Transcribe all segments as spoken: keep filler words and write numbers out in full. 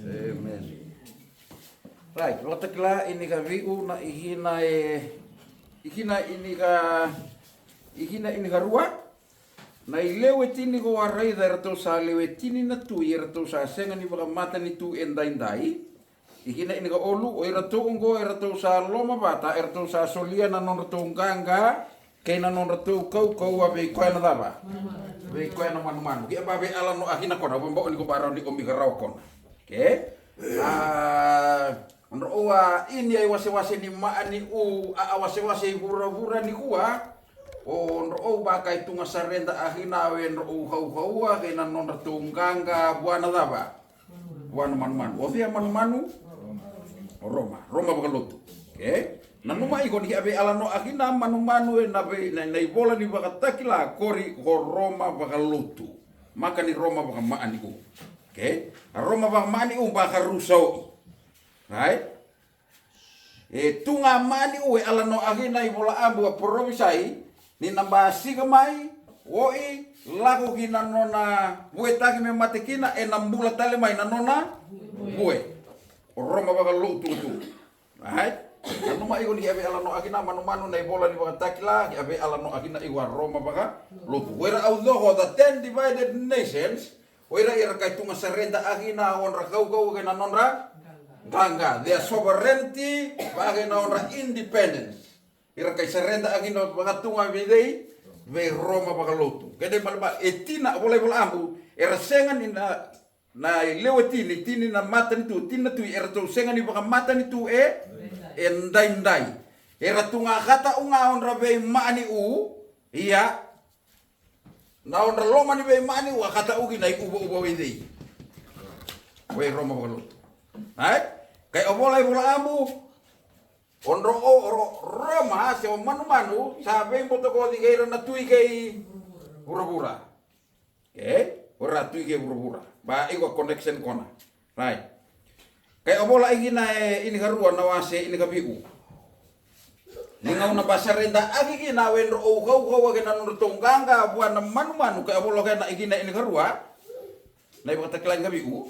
Amen. Right, vakatakila ini ka viu na ikina e ikina ini ka ikina ini ka rua. Na ilewe tini ko a raica eratou sa lewe tini na tui eratou sa sega ni vakamatanitu e daidai. Ikina ini ka olu, o iratou oqo eratou sa lomavata, eratou sa solia na nodratou qaqa kei na nodratou kaukauwa vei koya na cava? Vei koya na manumanu. Ke a ba vei ala no akina kona, vabao ni ko ba rawa ni omi ka rawa kona. Ke a nodrau a ini ai wasewase ni maani u a a wasewase i vuravura ni kua. O nodrau ba kai tuga sareda akina we nodrau kaukauwa kei na nodratou qaqa vua na cava? Vua na manumanu. O cei a manumanu? O Roma. Roma vakalotu. Okay? Nanuma iko ni ke a vei ala no akina manumanu e na vei na, na ivola ni vakatakila kori ko Roma vakalotu. Maka ni Roma vakamaani u. Okay? A Roma vakamaani u ba ka rusau. Right? E tuga maani u e ala no akina ivola abu a porovisai ni na ba sika mai, oi, lako ki na nona vuetaki me mate kina, e na bula tale mai na nona vue. O Roma vakalotu tu. Right? Nanuma iko ni ke a vei ala no akina manumanu na ivola ni vakatakila, ke a vei ala no akina iko a Roma vakalotu. Wera au coko the ten divided nations, o ira era kai tuga sareda akina odra kaukauwa kei na nodra qaqa. Their sovereignty, vaka kei na odra independence. Ira kai sareda akina vakatuga vei cei? Vei Roma vakalotu. Kei dei malama e tina, vola ivola abu, era sega ni na, na ilewe tini, tini na matanitu, tini na tui, eratou sega ni vakamatanitu e, e daidai. Era tuga kata u ga odra vei maani u, ia, na odra loma ni vei maani u a kata u ki na i uvauva vei cei? Vei Roma vakalotu. Ai? Kai o vola ivola abu, o dro o, o ro, Roma, se o manumanu, sa veibotokoci kei ira na tui kei vuravura. Okay? O ira tui kei vuravura. Ba iko a connection kona. Right. Kai o vola ikina e ini karua na wase ini kaviu. Ni gauna ba sareda aki kina we dro o kaukauwa kei na nodratou qaqa vua na manumanu, kai o vola kena ikina ini karua. Na ivakatakila ini kaviu.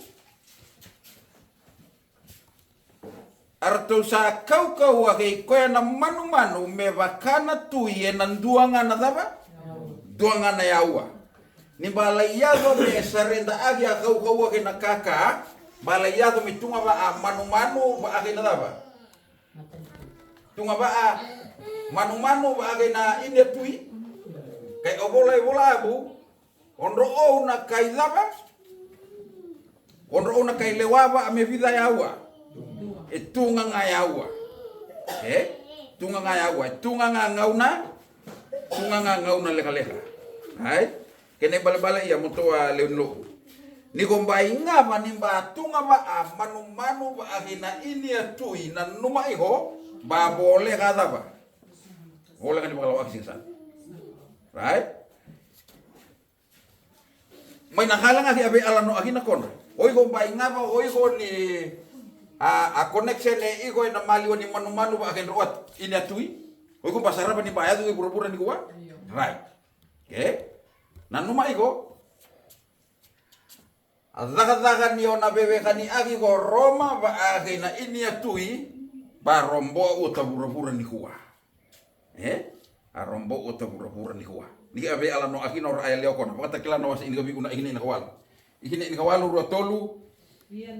Eratou sa kaukauwa kei koya na manumanu me vaka na tui ena dua ga na cava? Dua ga na yaua. Ni ba lai yaco me sareda aki a kaukauwa kei na kaka, ba lai yaco me tuga va a manumanu va a kei na cava? Tuga va a manumanu va a kei na ini a tui. Kai o vola ivola abu, o dro o na kai cava? O dro o na kai lewa va a me vica yaua? E tuga ga yaua. E? Tuga ga yaua. E tuga ga gauna. Tuga ga gauna lekaleka. Ai? Kena ibalebale ia mo tou a lewe ni lotu. Ni ko ba igava ni ba tuga va a manumanu va a kei na ini a tui nanuma iko ba voleka cava? Voleka ni vakalawaki siga sara. Right? Mai na kala ga ki a vei ala no aki na kona. O iko ba igava, o iko ni a, a connection e iko ena maliwa ni manumanu va a kei dro a ini a tui. O iko ba sarava ni ba yaco i vuravura ni kua. Right. Okay? Nanuma iko. A cakacaka ni o na vevekani aki ko Roma va a kei na ini a tui. Ba robo a uta vuravura ni kua. E? A robo uta vuravura ni kua. Ni a vei ala no aki na ora a yalewa kona. Vakatakila na wase ini kaviu na ikina ini kawalu. Ikina ini kawalu rua tolu.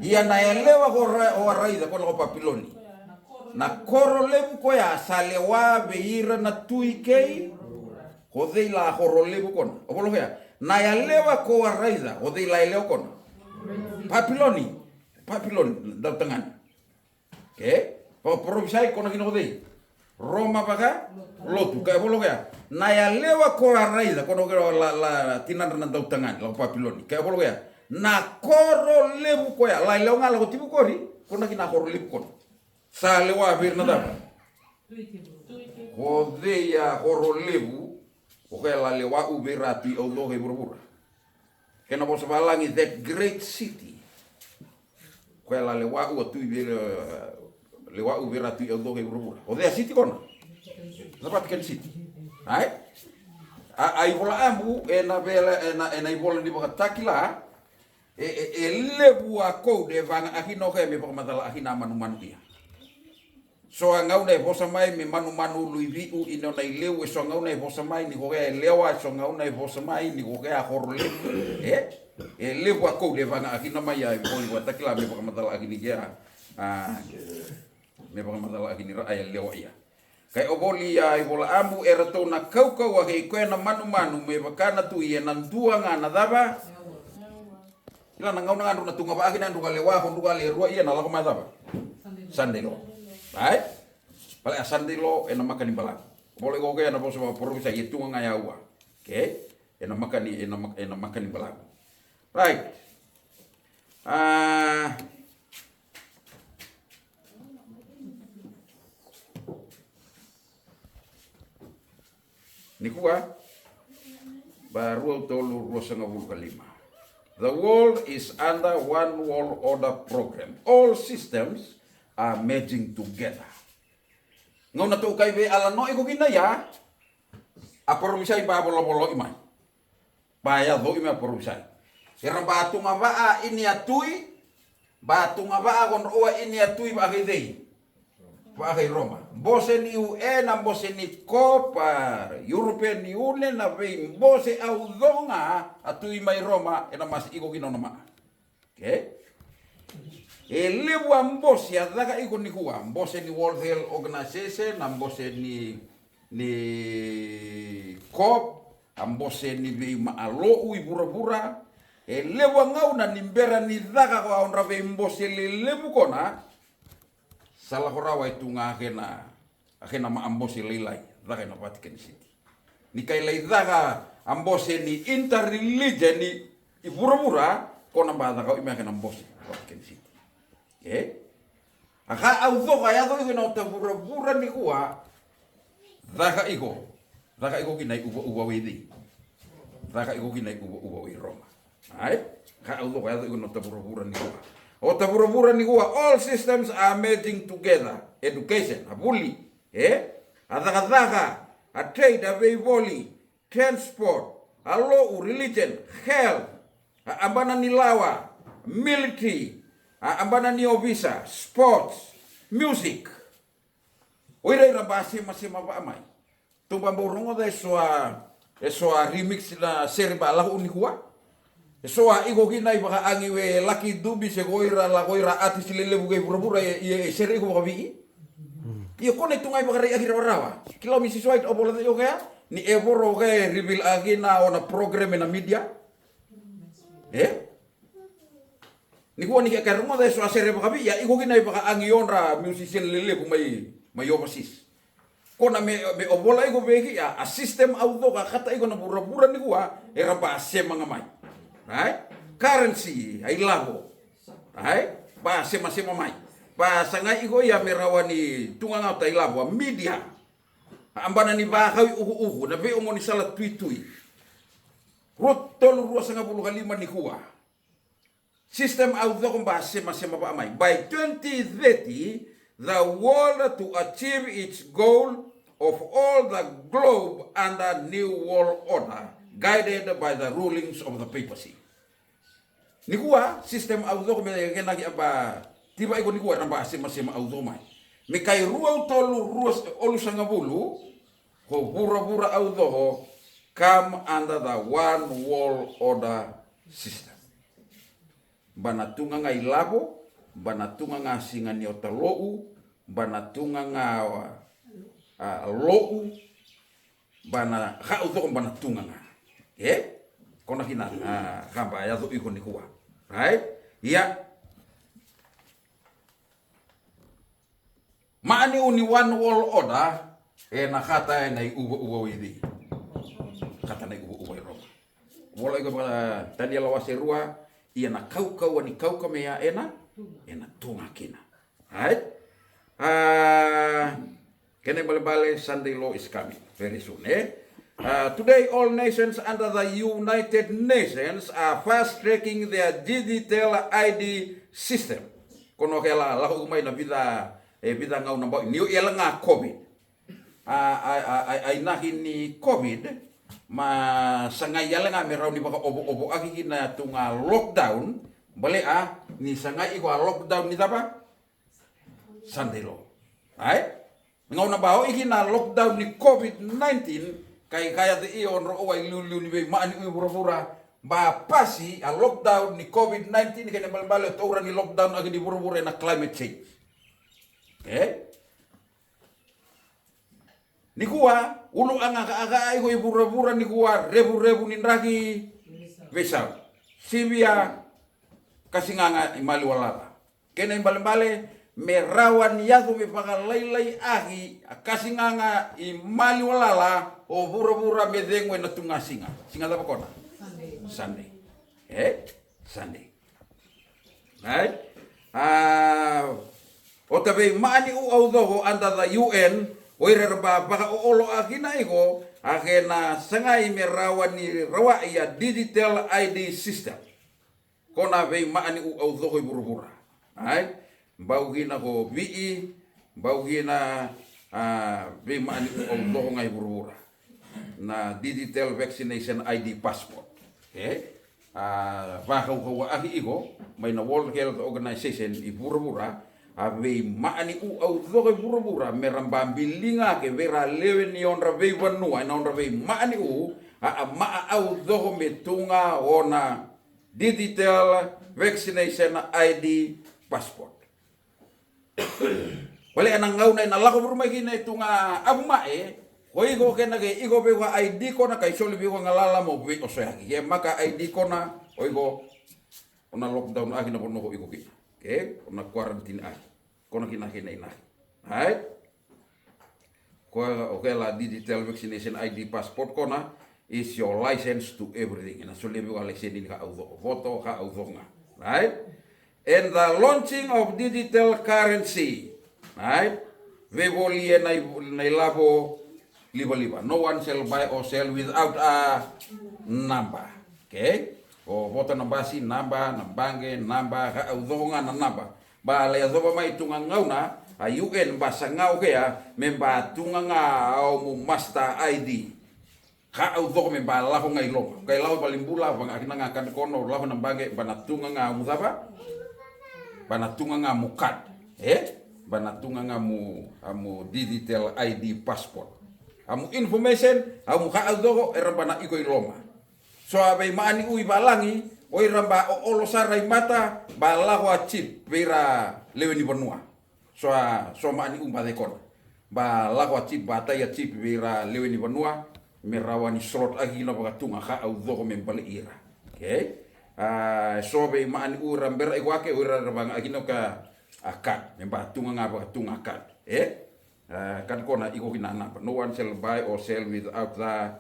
Ia na yalewa ko ra, o a raica kona ko Papiloni. Na koro levu koya sa lewa vei ira na tui kei. Ko cei la horo levu kona? O voloke ya. Na yalewa ko a raica, ko cei la yalewa kona? Papiloni. Papiloni dautagane. Ke? Vakaparovisai kona kina ko cei? Roma vakalotu. Ka e voloke ya. Na yalewa ko a raica, kona ko la, la tinadra na dautagane, la ko Papiloni. Ka e voloke ya. Na koro levu koya, la yalewa ga la ko Tivukori, kona kina koro levu kona. Sa lewa vei ira na cava? Ko cei a horo levu? Ko koya la lewa'u vei ira a tui au coka i vuravura. Kena vosa valagi, that great city. Koya la lewa'u a tui vei ira, lewa'u vei ira a tui au coka i vuravura. Ko cei a city kona? Na Vatican City. Ai? A, a iVola Abu, ena vela, ena, ena ivola ni Vakatakila, e, e, e levu a code e vaga akina o koya me vakamacala akina a manumanu ia. So a gauna e vosa mai me manumanu ulu i vi'u i nona i leu, e so a gauna e vosa mai ni ko koya e lewa, e so a gauna e vosa mai ni ko koya a horo levu. E, e levu a code e vaga akina mai a ivola ni Vakatakila me vakamacala akina ia, a, me vakamacala akina ira a yalewa ia. Kai o voli a iVola Abu, eratou na kaukauwa kei koya na manumanu me vaka na tui ena dua ga na cava? Kila na gauna ga drau na tu ga va'aki na drau ka lewa, ko drau ka le rua ia na lako mai cava? Sunday law. Ai? Vale a Sunday law ena maka ni balavu. Vole ko ke ena vosa vakaparovisai e tu ga ya ua. Ke? Ena maka ni, ena maka, ena maka ni balavu. Right. A, nikua, ba rua tolu ruasagavulu ka lima. The world is under one world order program. All systems are merging together. Gauna tou kai vei ala no iko kina ia, a parovisai ba volovolo i mai. Ba yaco i mai a parovisai. Era ba tu ga va'a ini a tui, ba tu ga va'a ko drau a ini a tui va'a kei cei? Va'a kei Roma. Bose ni U N, a bose ni COP, a European Union, na vei bose au coga a tui mai Roma, ena masi iko kina o na ma'a. Ke? E levu a bose a caka iko nikua, bose ni World Health Organization, a bose ni, ni COP, a bose ni vei ma'a lo'u i vuravura. E levu a gauna ni bera ni caka ko a odra vei bose lelevu kona. Sa lako rawa e tu ga kena a kena ma'a bose lailai, caka ena Vatican City. Ni kai lai caka a bose ni interreligion ni i vuravura, ko na ba caka o i mea kena bose Vatican City. E? A ka au coka, a yaco iko ena ota vuravura nikua, caka iko. Caka iko kina i uva uva wei cei? Caka iko kina i uva uva wei Roma. Ai, ka au coko yaco iko na ota vuravura nikua. Ota vuravura nikua, all systems are merging together. Education, a vuli, e? A cakacaka, a trade, a veivoli, transport, a lo'u, religion, health, a abana ni lawa, military, a abana ni ovisa, sports, music. O ira ira ba semasema va'a mai. Tou ba bau rogoca e so a, e so a remix na sere ba lako nikua. E so a iko kina i vakaagi we Lucky Dube se ko ira la ko ira artist lelevu kei vuravura e, e, e sere iko vakavi'i. Ia kona i tu ga i vakarai aki rawarawa. Kila o Misisi White o vola cei o kea? Ni e voro o kea e reveal aki na ona program ena media. E? Nikua ni ke ka rogoca e so a sere vakavi'i, a iko kina i vakaagi odra musician lelevu mai, mai overseas. Kona me, me o vola iko vei ki a, a system au coka a kata iko na vuravura nikua, era ba sema ga mai. Ai? Currency, a ilavo. Ai? Ba semasema mai. Ba sagai iko ia me rawa ni tu ga ga ota ilavo, a media. A abana ni vakau i ukuuku, na vei'omo ni sala tuitui. Rua tolu ruasagavulu ka lima nikua. System au coko ba semasema va'a mai. By twenty thirty, the world to achieve its goal of all the globe under new world order, guided by the rulings of the papacy. Nikua, system au coko me kena ki a ba tiva iko nikua era ba semasema au coko mai. Me kai rua tolu rua olusagavulu, ko vuravura au coko, come under the one world order system. Ba na tu ga ga ilavo, ba na tu ga ga siga ni ota lo'u, ba na tu ga ga, a, lo'u, ba na ka au coko ba na tuga ga. E? Kona kina a ka ba yaco iko nikua. Right? Ia. Maaniu ni one world order e na kata e na i uvauva i cei? Kata na i uvauva i Roma. Vola iko vaka Taniela wase rua, ia na kaukauwa ni kaukamea e na e na tuga kina. Right? A, kena ibalebale Sunday law is coming very soon, e? A, today all nations under the United Nations are fast tracking their digital I D system. Kono ke la lako mai na vica, e vica gauna bau ni o yala ga COVID. A, a, a, a, a inaki ni COVID ma sagai yala ga me rau ni vakaovoovooaki kina tu ga lockdown. Bale a ni sagai iko a lockdown ni cava? Sunday law. Ai? Gauna ba o iki na lockdown ni COVID nineteen, kai kaya te ia o dro o wai liuliu ni vei maani ui vuravura, ba pasi a lockdown ni COVID nineteen kena balebale o taura ni lockdown aki ni vuravura e na climate change. E? Nikua, ulu aga ka aga ai ko i vuravura nikua revurevu ni draki veisau. Sivia kasigaga i maliwalala. Kena ibalebale me rawa ni yaco me vakalailai aki a kasigaga i maliwalala o vuravura me cegu e na tuga siga. Siga cava kona? Sunday. Sunday. E? Sunday. Right? A, o ta vei maani u au coko under the U N, o ira era ba vakaoolo a kina iko, a kena sagai me rawa ni rawa i a digital I D system. Ko na vei maani u au coko i vuravura. Ai? Bau kina ko vii, bau kina a vei maani u au coko ga i vuravura. Na digital vaccination I D passport. E? A vakaukaua aki iko mai na World Health Organization i vuravura, a vei maani u au coko i vuravura me ra ba biliga ke vei ra lewe ni odra vei vanua e na odra vei maani u, a a maa au coko me tuga o na digital vaccination I D passport. Wale e na gauna e na lako vuru mai kina e tuga avu mae, ko iko kena ke iko vei ko a I D kona kai soli vei ko galala mo vei oso yaki ke maka I D kona, o iko o na lockdown aki na vanua ko iko kina. Ke o na quarantine aki kona kina kena inaki. Ai? Ko, o kela digital vaccination I D passport kona is your license to everything. E na solia vei ko a laiseni ni ka au coko, voto ka au coko ga. Right? And the launching of digital currency. Right? Veivoli e na i, na i lavo livaliva. No one shall buy or sell without a number. Okay? O voto na basi, naba, na baqe, naba, ka au coko ga na naba. Ba lai yacova mai tu ga gauna a U N ba saga o kea me ba tu ga ga au mu master I D. Ka au coko me ba lako ga i loma. Kai lako i valenibula, vaga kina ga kani kono, lako na baqe, ba na tu ga ga au mu cava? Ba na tu ga ga mu card. E? Ba na tu ga ga mu, a mu digital I D passport. A mu information, a mu ka au coko, era ba na iko i loma. So a vei maani u i valagi, o ira ba oolo sara i mata, ba lako a chip vei ira lewe ni vanua. So a, so maani u ba cei kona. Ba lako a chip, ba tai a chip vei ira lewe ni vanua, me rawa ni slot aki kina vakatuga ka au coko me balei ira. Okay? A, so vei maani u ira bera iko ake, o ira ra vaga aki na ka a card, me ba tuga ga vakatuga a card. E? A, card kona iko kina a naba. No one shall buy or sell without the,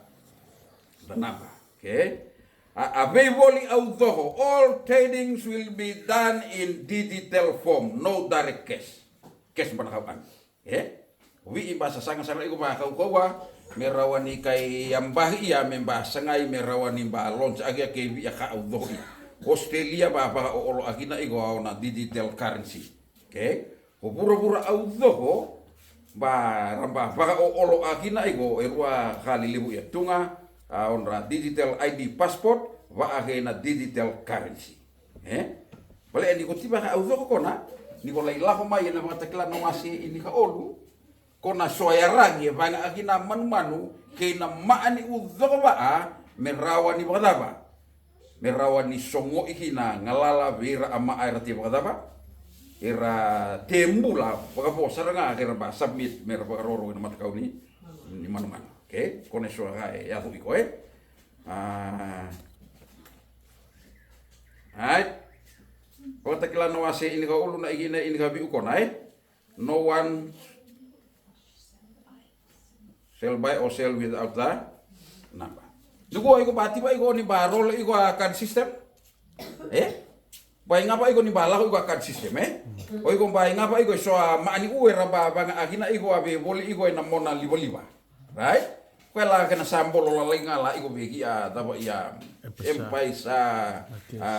the number. Okay? A, a veivoli au coko, all tradings will be done in digital form, no direct cash. Cash ba na kau ami. E? Vii ba sasaga sara iko ba kaukauwa, me rawa ni kai a ba ia, me ba sagai, me rawa ni ba launch aki a kei vii a ka au coko ia. Australia ba vakaoolo aki na iko au na digital currency. Okay? Ko vuravura au coko, ba ra ba vakaoolo aki na iko, e rua ka lelevu ia tuga, a odra digital I D passport, va a kei na digital currency. E? Vale e ni ko tiva ka au coko kona, ni ko lai lako mai e na vakatakila na wase i ni ka olu, ko na so yaragi e vaga aki na manumanu, kei na maani u coko va a, me rawa ni vakacava. Me rawa ni sogo iki na galala vei ira a maa era te vakacava. Era te bula vakavo sara ga ke ra ba submit me ra vakaroro ina matakau ni, ni manumanu. Okay, kona eso ga e yaco iko, e. A, ai. Vakatakila na wase ini ka ulu na ikina ini ka viu kona, e. No one shall buy or sell without the number. Ni ko iko ba tiba iko ni ba rolo iko a card system. E? Ba iga ba iko ni ba lako iko a card system, e? O iko ba iga ba iko e so a maani u era ba vaga akina iko a vevoli iko ena mona livaliva. Right? Ko e la kena sa bolo lalai ga la iko veki a cava ia Empire, a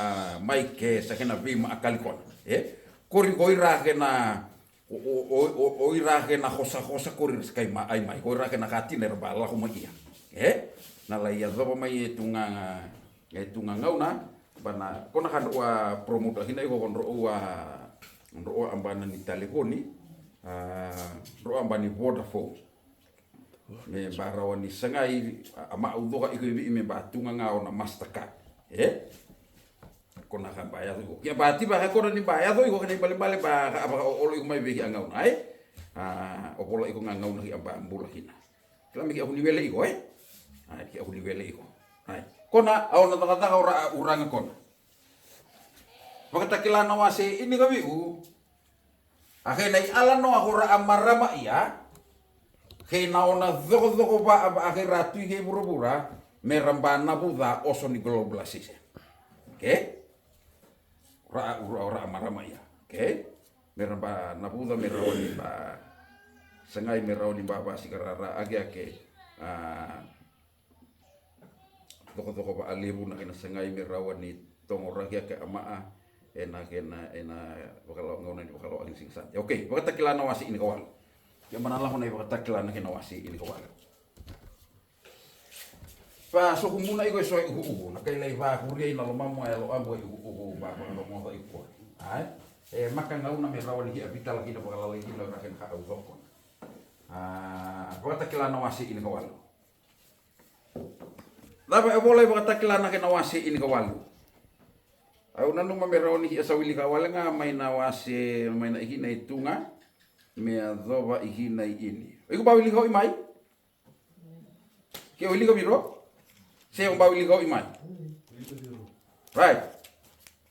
Mike sa kena vima a kalikona. E? Kori ko ira kena O, o, o, o, o ira kena kosakosa ko ira sa kai ma, ai mai, ko ira kena katina era ba lako mai ia. E? Na lai yacova mai e tu ga, e tu ga gauna, ba na, ko na ka drau a promote kina iko ko drau a, drau a bana ni talevoni, a, drau a bana ni Vodafone. Me ba rawa ni sagai, a, a ma au coka iko i vei me ba tu ga ga o na Mastercard. E? Ko na ka ba yaco iko. Ke ba tiva ka kona ni ba yaco iko kena ibalebale ba ka ba o olo iko mai vei ki a gauna, ai. A, o vola iko ga gauna ki a ba bula kina. Kila me ki a kuni wele iko, e? Ai, ki a kuni wele iko. Ai. Kona, a ona cakacaka ora a uraga kona. Vakatakila na wase ini ka viu. A kei na i alanoa ko ra a marama ia, kei na ona cokocoko va a kei ra tui kei vuravura, me ra ba navuca oso ni globalization. Okay? Ra a ura o ra a marama ia. Okay? Me ra ba navuca me rawa ni ba sagai me rawa ni ba vasika ra ra ake ake. A, Cokocoko vaalevu na kena sagai me rawa ni togoraki ake a maa ena kena ena vakalawa gauna ni vakalawa ake ni siga Sade. Okay, Vakatakila na wase ini ka walu. Ke mana lako na i Vakatakila na kena wase ini ka walu. Vasokumuna iko e so e ukuuku na kai lai vakuria ina lomamu a yalo abu e ukuuku ba vakarogoca iko. Ai? E maka gauna me rawa ni ki a vitala kina vakalalai kina o ira kena ka au coko. A, Vakatakila na wase ini ka walu. Cava e vola i Vakatakila na kena wase ini ka walu. Au nanuma me rawa ni ki a sa wilika wale ga mai na wase mai na ikina i tuga me a cova ikina i ini. O iko ba wilika o i mai? Ke o wilika viro? Se o ba wilika o i mai? Right.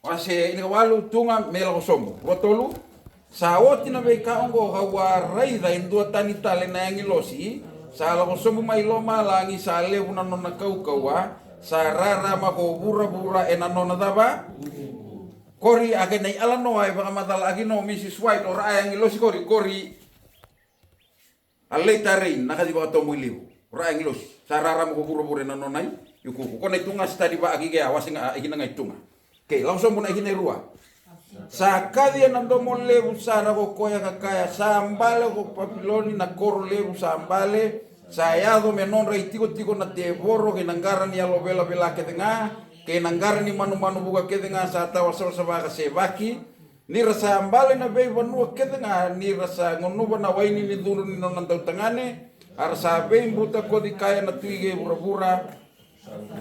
Wase ini ka walu tuga me lako sobu. Rua tolu. Sa oti na veika oqo kau a raica e dua tani tale na agilosi sa lako sobu mai lomalagi sa levu na nona kaukauwa sa rarama ko vuravura ena nona cava? Kori a kena i alanoa e vakamacala aki no Mrs White o ra a agilosi kori kori. A late rain na kaci vakatomo i levu. Ra a agilosi sa rarama ko vuravura ena nona i ukuuku. Ko na i tuga study va aki kea wase ga a ikina ga i tuga. Kei lako sobu na ikina i rua. Sa kaci ena domo levu sara ko koya ka kaya sa bale ko Papiloni na koro levu sa bale. Sa yaco me nodra i tikotiko na tevoro kei na qara ni yalo velavela kece ga kei na qara ni manumanu vuka kece ga sa tawa savasava ka sevaki. Ni ra sa bale na veivanua kece ga ni ra sa gunuva na waini ni cudru ni nona dautagane, a ra sa veibuta koci kaya na tui kei vuravura.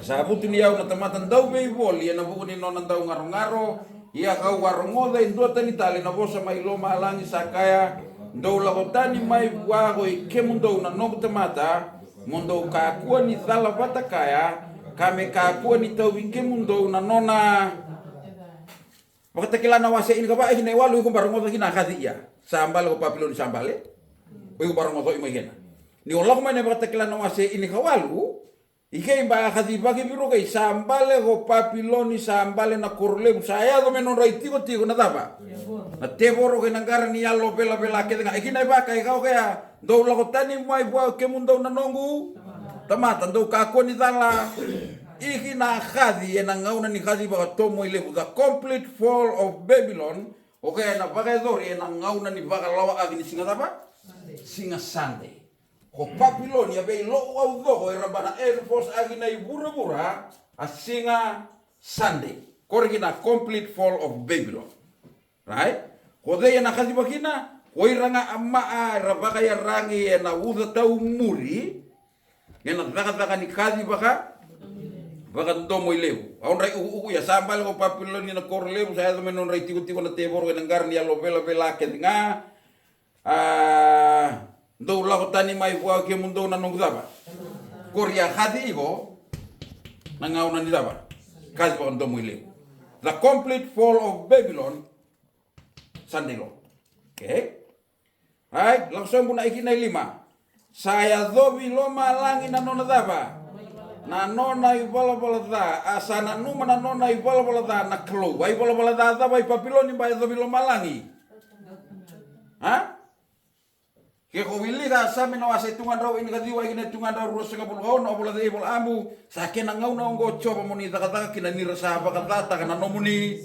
Sa vutuniyau na tamata dauveivoli ena vuku ni nona daugarogaro. Ia kau a rogoca e dua tani tale na vosa mai lomalagi sa kaya, dou lako tani mai vua ko i kemudou na noqu tamata, mo dou kakua ni cala vata kaya, ka me kakua ni tauvi kemudou na nona. Vakatakila na wase ini ka va ikina e walu iko ba rogoca kina a kaci ia. Sa bale ko Papiloni sa bale. O iko ba rogoca o i mai kena. Ni o lako mai na Vakatakila na wase ini ka walu. I kei ba a kacivaki viro kei sa bale ko Papiloni sa bale na koro levu sa yaco me nodra i tikotiko na cava? Na tevoro kei na qara ni yalo velavela kece ga. E kina e vaka e kau kea. Dou lako tani mai vua kemudou na noqu tamata dou kakua ni cala. Iki na kaci ena gauna ni kaci vakatomo i levu the complete fall of Babylon. O kea ena vakayacori ena gauna ni vakalawa aki ni siga cava? Siga Sade. Ko Papiloni a vei lo'u au coko era bana enforce aki na i vuravura a siga Sade. Kore ki na complete fall of Babylon. Right? Ko cei ena kaciva kina? Ko ira ga a maa era vakayaragi ena uca tau muri. Ena cakacaka ni kaci vaka vakadomo i levu. Au drai ukuuku ia sa bale ko Papiloni na koro levu sa yaco me nodra i tikotiko na tevoro ena qara ni yalo velavela kece ga. A Dou lako tani mai vua kemudou na noqu cava? Koria, kaci iko na gauna ni cava? Kaci vakadomoilevu. The complete fall of Babylon, Sunday law. Okay? Right? Lako sobu na ikina e lima. Sa yacovi lomalagi na nona cava? Na nona ivalavala ca. A sa nanuma na nona ivalavala ca na Kalou. A ivalavala ca cava i Papiloni ba yacovi lomalagi? Ha? Ke ko wilika Same na wase e tu ga drau ini ka ciwa, ikina e tu ga drau ruasagavulu ka ono, a vola cei? Vola Abu, sa kena gauna oqo Jiova mo ni cakacaka kina ni ra sa vakacataka na nomuni,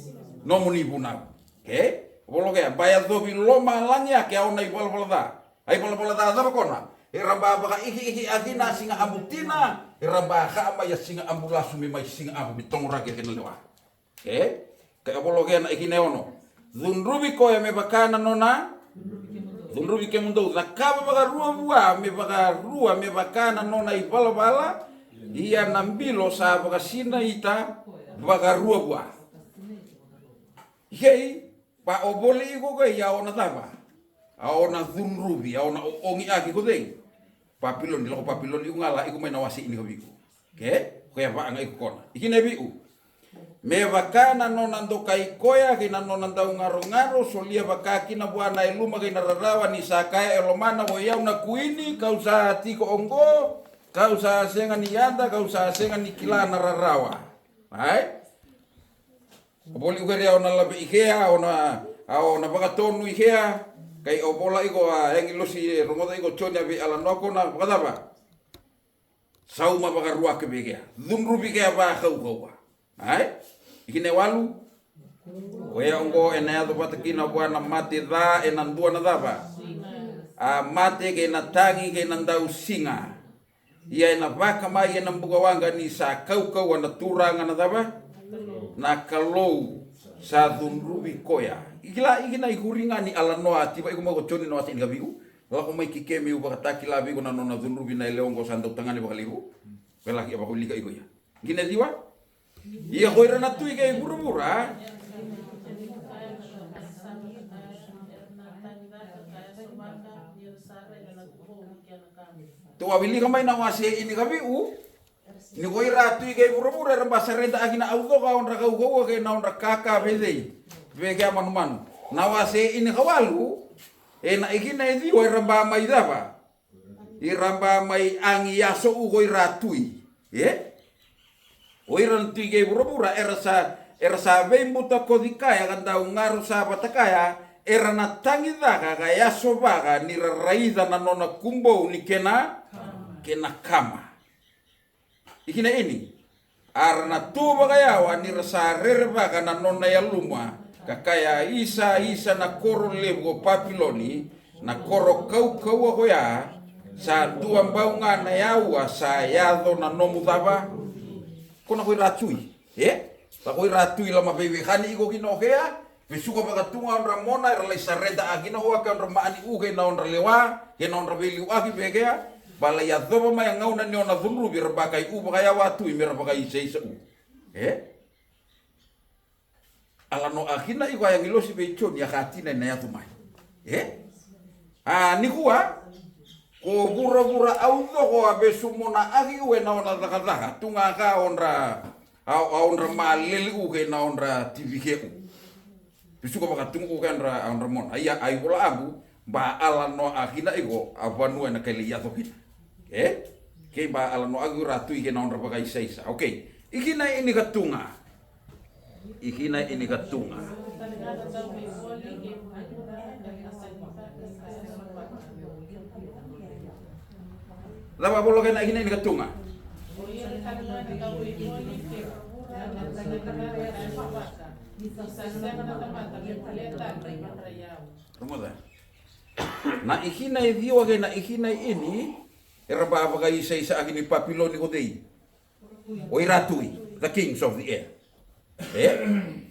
nomuni vunau. Ke? Vola kea, ba yacovi lomalagi a ke a ona ivalavala ca. A ivalavala ca cava kona? Era ba vakaikiiki a kina a siga Abu tina, era ba ka mai a siga Abu lasu me mai siga Abu me togoraki a kena lewa. E? Ka e volo kea na ikina e ono. Cudruvi koya me vaka na nona. Cudruvi kemudou. Cakava vakarua vua me vakarua me vaka na nona ivalavala. Ia na bilo sa vakasinaita vakarua vua. Ikei, pa o voli iko kei a ona cava? A ona cudruvi, a ona ogiaki ko cei? Papiloni, lako Papiloni iko ga la iko mai na wase ini ka viku. Ke? Ko ya vaa ga iko kona. Ikina e viu. Me vaka na nona dokai koya kei na nona dau garogaro, solia vaka kina vua na yaluma kei na rarawa ni sa kaya e lomana ko i au na kuini, kau sa tiko oqo, kau sa sega ni yada, kau sa sega ni kila na rarawa. Ai? O voli ukerea o na lave ikea, o na, a o na vakatonu ikea, kai o vola iko a yagilosi e rogoca iko Joni a vei ala noa ko na vakacava? Sauma vakaruake vei kea. Cudruvi kea vakaukauwa. Ai? Ikina e walu. Koya oqo e na yaco vata kina vua na mate ca e na dua na cava? A mate kei na tagi kei na dau siga. Ia e na vaka mai e na buka waqa ni sa kaukauwa na Turaga na cava? Na Kalou sa cudruvi koya. Ikila ikina ikuri ga ni ala noa a tiva iko mai ko Joni na wase ini ka viu. Lako mai ki ke meu vakatakila vei iko na nona cudruvi na yalewa oqo sa dau tagane vakalevu. Ko e laki e vakaulika iko ia. Kina e ciwa. Ia ko ira na tui kei vuravura. Tou a wilika mai na wase ini ka viu. Ni ko ira tui kei vuravura era ba sareda aki na aucoka a odra kaukauwa kei na odra kaka vei cei? Vei kea manumanu. Na wase ini ka walu. E na ikina e ciwa era ba mai cava? Ira ba mai agi yaso u ko ira tui. E? O ira na tui kei vuravura era sa, era sa veibutakoci kaya ka dau garo sa vata kaya, era na tagicaka ka yasovaka ni ra raica na nona kubou ni kena, kena kama. Ikina ini. A ra na tu vakayawa ni ra sa rerevaka na nona yaluma, ka kaya, isa, isa na koro levu ko Papiloni, na koro kaukauwa koya, sa dua bau ga na yaua sa yaco na nomu cava? Ko na ko ira tui. E? Sa ko ira tui lama veiwekani iko kina o kea, vesuka vaka tu ga odra mona, era lai sareda a kina o a ka odra maani u kei na odra lewa, kei na odra veiliuaki vei kea, ba lai yacova mai a gauna ni ona cudruvi era ba kai u vakayawa tui me ra vakaisaisa u. E? Ala no a kina iko a yagilosi vei Joni a ka tina e na yaco mai. E? A nikua, ko vuravura au coko a vesu mona aki u e na ona cakacaka, tu ga ka odra, a, a odra maleli u kei na odra tivike u. Vesuka vakatugu u kei na odra, a odra mona. Ia a ivola abu, ba ala no a kina iko a vanua e na kai lai yaco kina. E? Kei ba ala no aki u ra tui kei na odra vakaisaisa. Okay. Ikina ini ka tu ga. Ikina ini ka tu ga. Cava volo kei na ikina ini ka tu ga. Rogoca. Na ikina e ciwa kei na ikina ini, era ba vakaisaisa aki ni Papiloni ko cei? O ira tui, the kings of the air. E?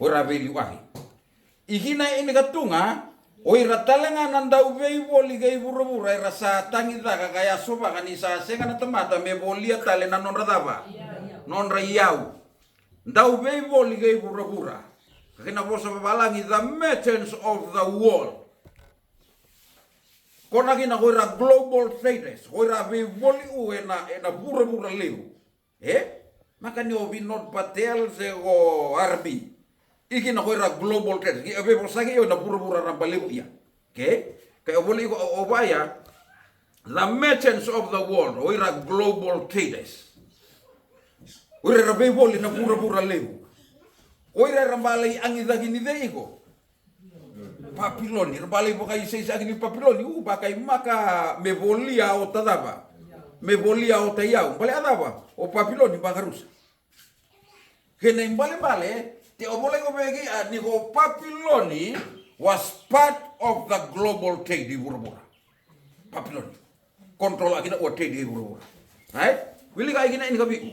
O ira veiliuaki. Ikina ini ka tu ga, o ira tale ga na dau veivoli kei vuravura era sa tagicaka ka yasovaka ni sa sega na tamata me volia tale na nodra cava? Nodra iyau. Dau veivoli kei vuravura. Ka kei na vosa vavalagi, the merchants of the world. Ko na kina ko ira global traders, ko ira veivoli u ena, ena vuravura levu. E? Maka ni o Vinod Patel se o R B. I kina ko ira global traders. Ki a veivosaki io ena vuravura raba levu ia. Okay? Kai o voli iko o, o vaya. The merchants of the world. O ira global traders. O ira era veivoli na vuravura levu. O ira era balei agi caki ni cei iko. Papiloni, era balei vakaisaisaki ni Papiloni, u bakaimaka me volia o tacava. Me volia o taiyau, bale a cava, o Papiloni bakarusa. Kena ibalebale, te o volai ko veki a ni ko Papiloni was part of the global trade i vuravura. Papiloni. Control a kina ua trade i vuravura. Right? Wilika i kina ini ka viu.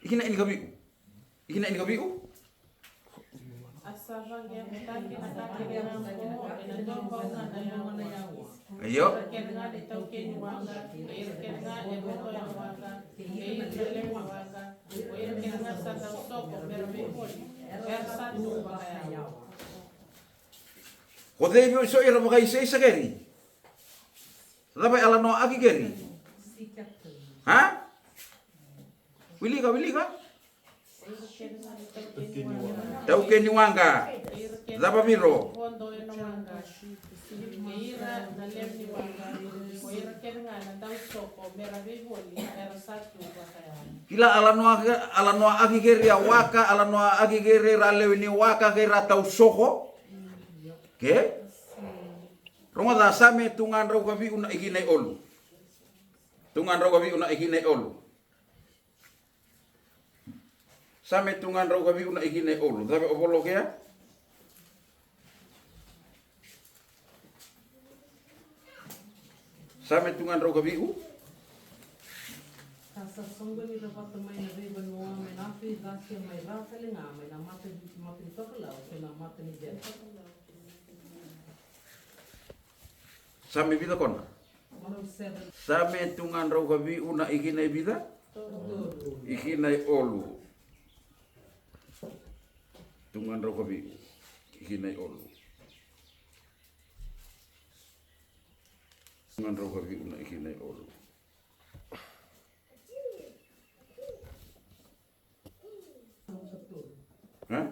I kina ini ka viu. I kina ini ka viu. Io. Ko cei vei so ira vakaisaisa keri? Cava e alanoa aki keri? Ha? Wilika, wilika. Taukeni waqa. Cava viro? Kila alanoa, alanoa aki keri a waka, alanoa aki keri ra lewe ni waka kei ra tausoko. Ke? Rogoca Same tugadrau ka viu na ikina i olu. Tugadrau ka viu na ikina i olu. Same tugadrau ka viu na ikina i olu. Cava o volo kea? Same tugadrau ka viu. Ka sa soqoni ira vata mai na veivanua mai na Aferika mai ra tale ga mai na mata, mata ni tokalau kei na mata ni vela. Same vica kona? Same tugadrau ka viu na ikina i vica? Ikina i olu. Tugadrau ka viu. Ikina i olu. Tugadrau ka viu na ikina i olu. Ha?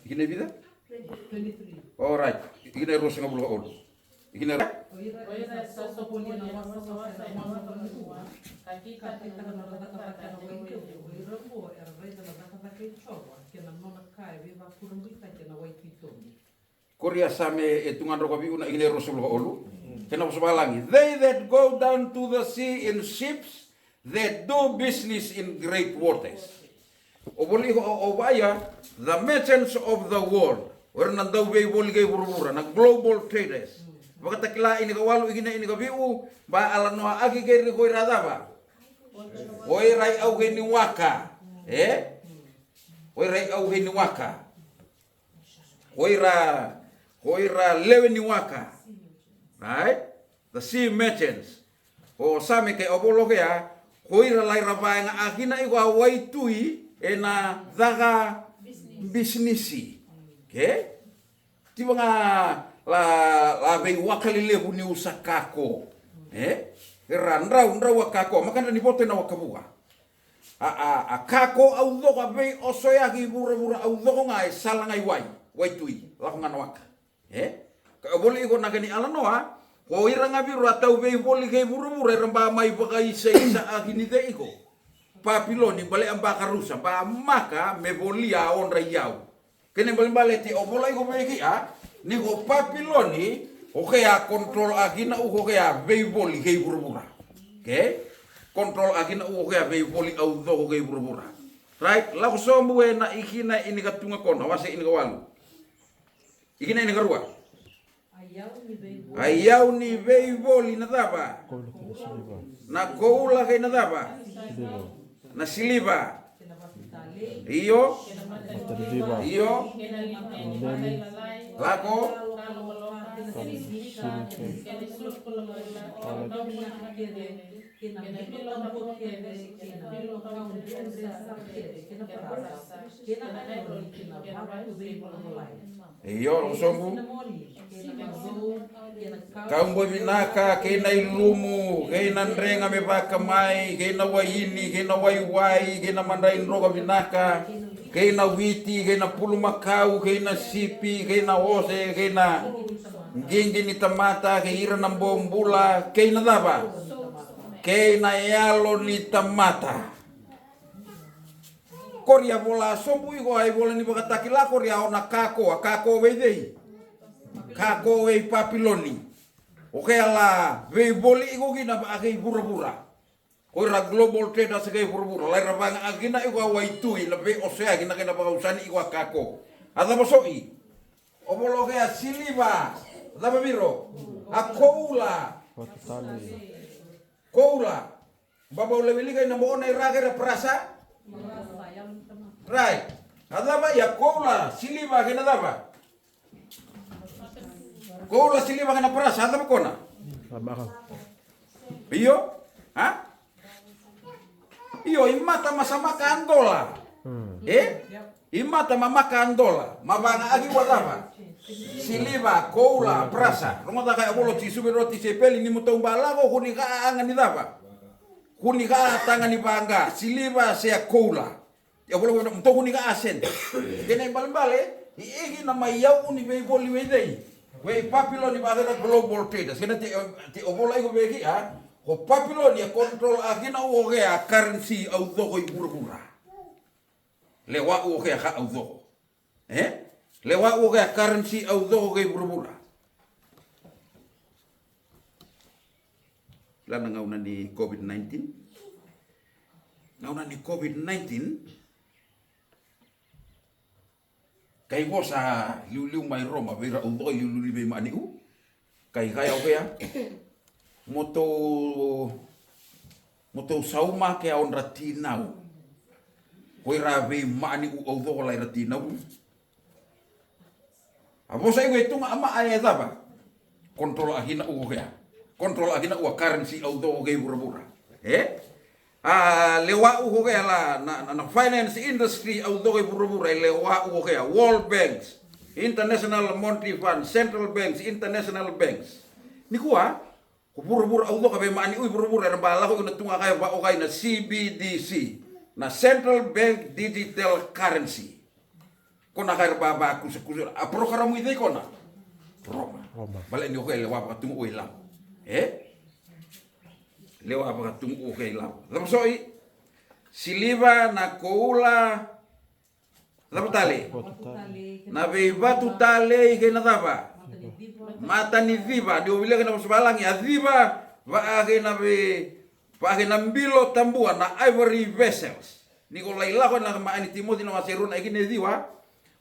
Ikina e vica? Alright. Ikina e ruasagavulu ka olu. Ikina e Koria Same e tugadrau ka viu na ikina e ruasagavulu ka olu. Kena vosa vavalagi. They that go down to the sea in ships that do business in great waters. O voli iko o, o vaya, the merchants of the world. O ira na dauveivoli kei vuravura, na global traders. Vakatakila ini ka walu ikina ini ka viu, ba alanoa aki keri ko ira cava. O ira i au kei ni waka. E? O ira i au kei ni waka. Ko ira, ko ira lewe ni waka. Right? The sea merchants. O Same kei o volo kea, ko ira lai ra vaega akina iko a waitui ena caka bisinisi. Okay? Tiva ga la, la veiwaka lelevu ni usa kako. E? Era drau, drau a kako. Makadra ni voto ena wakavuka. A, a, a kako au coko a vei oso yaki i vuravura au coko ga e sala ga i wai, waitui, lako ga na waka. E? Ka o voli iko na kani alanoa, ko ira ga viro a tau vei voli kei vuravura era ba mai vakaisaisa aki ni cei iko. Papiloni, bale a ba karusa, ba maka me voli a odra i au. Kena ibalebale ti o vola iko vei ki a, ni ko Papiloni, o ke a control a kina u ko ke a veivoli kei vuravura. Okay? Control a kina u ko ke a veivoli au coko kei vuravura. Right? Lako sobu e na ikina ini ka tuga kona, wase ini ka walu. Ikina ini ka rua. A yau ni veivoli na cava? Na koula kei na cava? Na siliva. Io. Io. Lako. Io, o sobu. Kau boi vinaka, kei na ilumu, kei na drega me vakamai, kei na waini, kei na waiwai, kei na madrai droka vinaka, kei na witi, kei na pulumakau, kei na sipi, kei na ose, kei na qiqi ni tamata, kei ira na bobula, kei na cava? Kei na yalo ni tamata. Qori a vola sobu iko, a ivola ni Vakatakila qori a o na kako, a kako vei cei? Kako vei Papiloni. O kea la veivoli iko kina vaka kei vuravura. Ko ira global traders kei vuravura, lai ra vaga kina iko a waitui na veiosea kina kei na vakausani iko a kako. A cava soi? O vola o kea siliva, cava viro? A koula. Koula. Baba ule wilika ina mo ona i ra kei ra prasa. Right. A cava ia koula, siliva kei na cava? Koula, siliva kei na prasa, a cava kona? Io. Ha? Io, i mata ma sa maka a dola. E? I mata ma maka a dola. Ma vaga aki ua cava? Siliva, koula, prasa. Rogoca ka e vola o Jisu vei roti sepeli ni mutou balako kuni ka a aga ni cava? Kuni ka a taga ni vaqa, siliva se a koula. E vola vei mutou kuni ka a sene. Kena ibalebale, i iki na mai yau ni veivoli vei cei? Vei Papiloni vaka ira global traders. Kena te, te o vola iko vei ki a, ko Papiloni e control a kina o kea currency au coko i vuravura. Lewa u o kea ka au coko. E? Lewa u o kea currency au coko kei vuravura. Kila na gauna ni COVID nineteen. Gauna ni COVID nineteen. Kai vosa liuliu mai Roma vei ira au coko i liuliu ni veimaniu. Kai kaya o kea. Motou, motou sauma ke a odra tinau. Ko ira veimaniu au coko la ira tinau. A vosa iko e tu ga a maa e cava? Control a kina u o kea. Control a kina u a currency au coko kei vuravura. E? A lewa u o kea la na, na, na finance industry au coko i vuravura, e lewa u o kea. World Banks, International Monetary Fund, Central Banks, International Banks. Nikua, ko vuravura au coko veimaniu i vuravura era balako iko na tu ga kaya va o kai na C B D C, na Central Bank Digital Currency. Ko na kai ra vavakusakusa a porokaramu i cei kona? Roma. Roma. Bale ni o kea lewa vakatugu u i lavo. E? Lewa vakatugu u kea i lavo. Cava soi? Siliva, na koula. Cava tale? Na veivatu talei kei na cava? Mata ni civa. Ni o vilia kei na vosa valagi a civa. Vaa kei na vei, vaa kei na bilo tabua, na ivory vessels. Ni ko lai lako ena maa ni Timoci na wase rua na ikina e ciwa.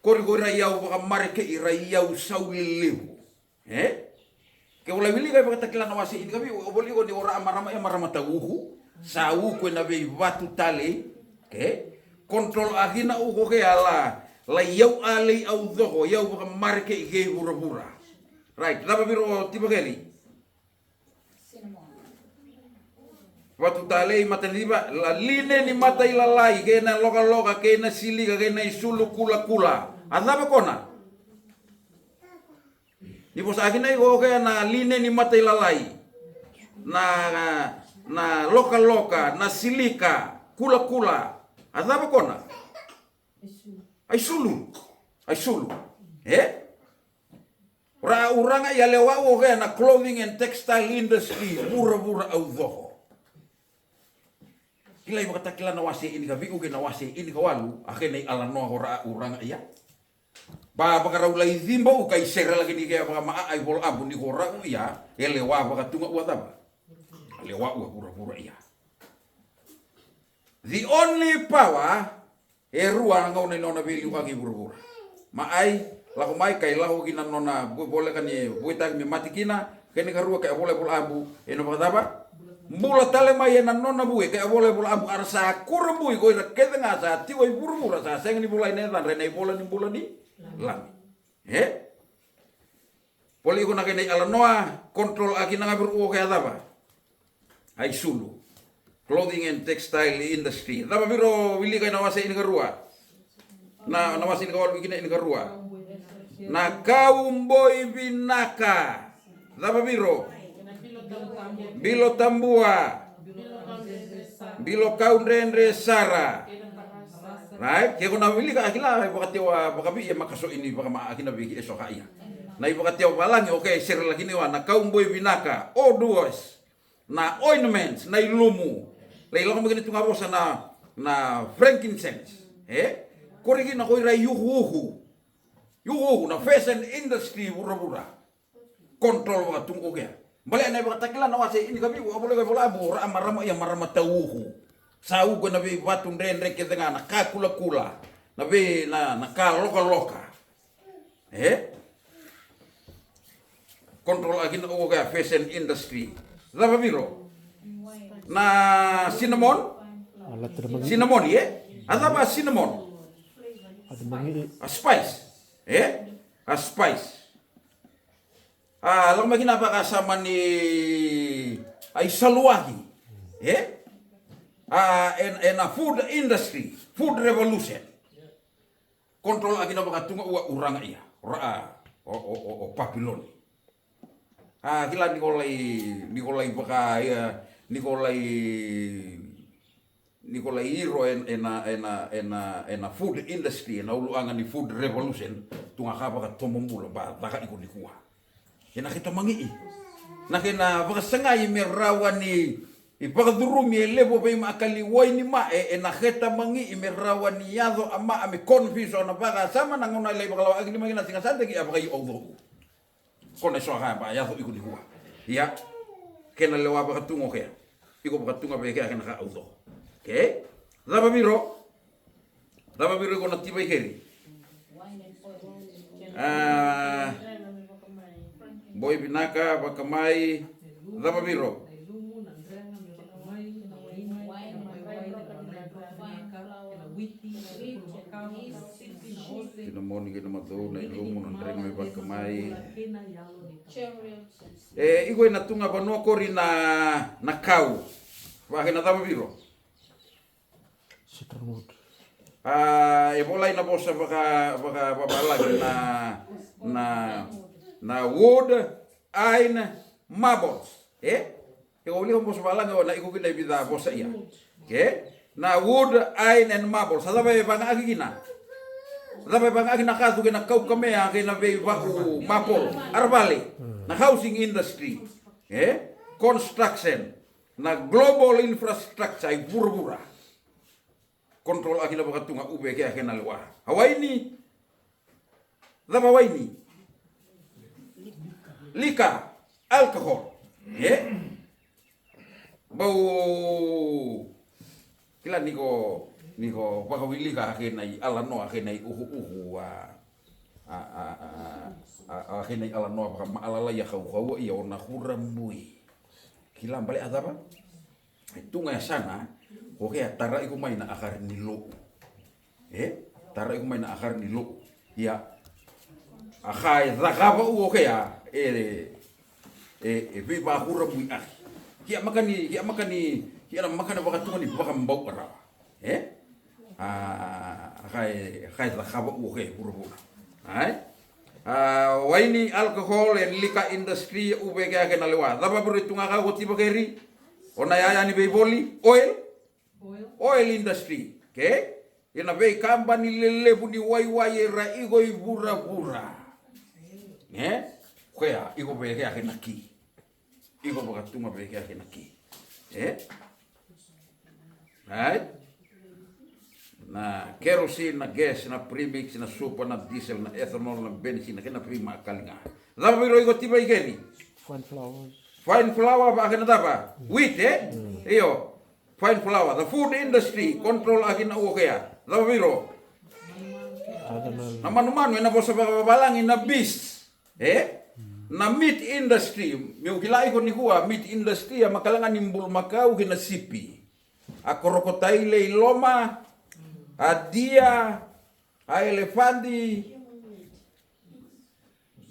Kori ko ira iyau vakamarekei, ira iyau sau lelevu. E? Ke o lai wilika e Vakatakila na wase ini ka vei, o voli iko ni o raa marama, e marama tauku. Sa uku ena veivatu talei. Ke? Control a kina uko ke a la, la iyau a lei au coko, iyau vakamarekei kei vuravura. Right, cava viro tivakeli? Vatu talei, mata ni civa, la line ni matailalai, kei na lokaloka, kei na silika, kei na isulu kulakula. A cava kona? Ni vosa kina iko o kea na line ni matailalai, na, na lokaloka, na silika kulakula. A cava kona? A isulu. A isulu. E? Ra uraga ia lewa u o kea na clothing and textile industry vuravura au coko. Kilai Vakatakila na wase ini ka viu kei na wase ini ka walu, a kena i alanoa ko ra uraga ia. Ba vakarau lai ciba u kai sere laki ni kea vakamaa ai vola abu ni ko rau ia, e lewa vakatuga ua cava? Lewa ua vuravura ia. The only power e rua na gauna ena nona veiliutaki i vuravura. Ma ai, lako mai kai lako kina nona vu-, voleka ni vuitaki me mate kina, kena ikarua kai a vola e vola abu, ena vakacava? Bula tale mai ena nona vue, kai a vola e vola abu, a ra sa kurabui ko ira kece ga sa tiko i vuravura, sa sega ni volai na yacadra ena ivola ni bula ni lami. E? Volai iko na kena i alanoa, control a kina ga vei ira o kea cava? A isulu. Clothing and textile industry. Cava vei ira o wilika ena wase ini karua? Na, na wase ini kawalu i kina ini karua. Na kauboi vinaka. Cava vei ira? Bilo tabua. Bilo kau dredre sara. Right? Ke ko na wilika a kila, e vakatewa vakavii e makaso ini vakama a kina vei e soka ia. Na i vakatewa valagi, okay, sere laki ni wa, na kauboi vinaka. Oduas. Na ointments, na ilumu. Lai lako mai kina tu ga vosa na, na frankincense. E? Kori kina ko ira i uhuuhu. Uhuuhu, na fashion industry vuravura. Control vakatugu o kea. Bale na i vakatakila na wase ini kavivu, a volai ka vola mo ra a marama ia marama tauuhu. Sa uku ena vei vatu dredre kece ga na ka kulakula. Na vei na, na ka lokaloka. E? Control a kina o kea fashion industry. Cava vei ira? Na cinnamon? Cinnamon, e? A cava a cinnamon? A spice. E? A spice. A lako mai kina vakasama ni a isaluaki. E? A, ena, ena food industry, food revolution. Control a kina vakatuga ua uraga ia. Ura a, o, o, o, o Papiloni. A, kila ni ko lai, ni ko lai vaka, ia, ni ko lai, ni ko lai iro en, ena, ena, ena, ena food industry, ena uluaga ni food revolution, tu ga ka vakatomo bula, ba, caka iko nikua. Ena keta magi. Na kena vakasagai me rawa ni i vakacurumi e levu vei ma a kali wai ni ma e, ena keta magi me rawa ni yaco a ma a me confuse o na vakasama na gauna lai vakalawa a kili magi na siga sa deki a vakai au dou. Ko na i soa ka ba yaco iko nikua. Ia. Kena lewa vakatuga o kea. Iko vakatuga vei kea kena ka au dou. Okay? Cava vei ira? Cava vei ira iko na tiva i keri? A, boi vinaka, vakamai. Cava vei ira? Cinnamon kei na macou, na ilumu, na drega me vakamai. E, iko ena tu ga vanua kori na, na kau. Vaka kei na cava vei ira? Cedar wood. A, e volai na vosa vaka, vaka, vakavalagi na, na, na wood, iron, marbles. E? E ko wilika vosa valagi o na iko kina e vica vosa ia. Ke? Na wood, iron and marble. Sa cava e vagaaki kina? Cava e vagaaki na kacu kei na kaukamea kei na veivaku maple? Aravale. Na housing industry. E? Construction. Na global infrastructure i vuravura. Control aki na vakatuga uve kea kei na lewa. A waini. Cava waini? Liquor, alcohol. E? Bau kila ni ko, ni ko vakawilika a kei na i alanoa a kei na i uhuuhu a, a, a, a, a, a kei na i alanoa vakamaalalai a kaukaua ia o na kura bui. Kila bale a cava? E tu ga e sana, o kea tara iko mai na akari ni lou. E? Tara iko mai na akari ni lou. Ia. A ka e cakava u o kea, e, e, e veivakura mui aki. Kia makani, kia makani, kia na makana vakatuga ni vakabau arawa. E? A, a ka e, a ka e cakava u o kea, vuravura. Ai? A, waini, alcohol, and liquor industry, uve kea kei na lewa. Cava vure tu ga ka oti vakeri? O na yaya ni veivoli, oil? Oil industry, okay? Ena veikabani lelevu ni waiwai era iko i vuravura. E? Koya, iko vei kea kei na ki. Iko vakatuga vei kea kei na ki. E? Right? Na kerosene, na gas, na premix, na super, na diesel, na ethanol, na benzene, na kena veimakali ga. Cava vei ro iko tiva i keri? Fine flour. Fine flour, va kena cava? Wheat, e? Io. Fine flour, the food industry, control aki na u o kea. Cava vei ro? Other man. Na manumanu, ena vosa vakavalagi na beast. E? Na meat industry, meu kila iko nikua, meat industry, a makala ga ni bulumakau kei na sipi. A korokotaile i loma, a dia, a elefadi,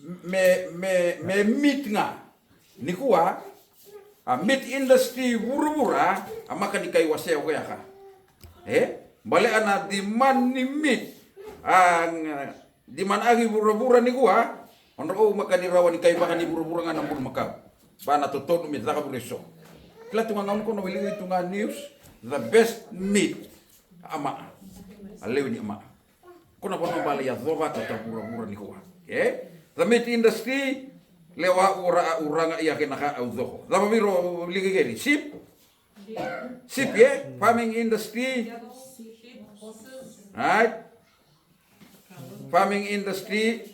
me, me, me meat ga. Nikua, a meat industry vuravura, a maka ni kai wasea o koya ka. E? Balea na demand ni meat, a, demand agi vuravura nikua, o drau maka ni rawa ni kai vaka ni vuravura ga na bulumakau. Ba na totonu me caka vure so. Kila tu ga gauna ko na wili tu ga news, the best meat, ama. A lewe ni ama. Ko na vanua bale yacova ka ta vuravura nikua. Okay? The meat industry, lewa ura, uraga ia kena ka au coko. Cava viro liki keri? Sheep? Sheep, yeah? Farming industry. Right? Farming industry.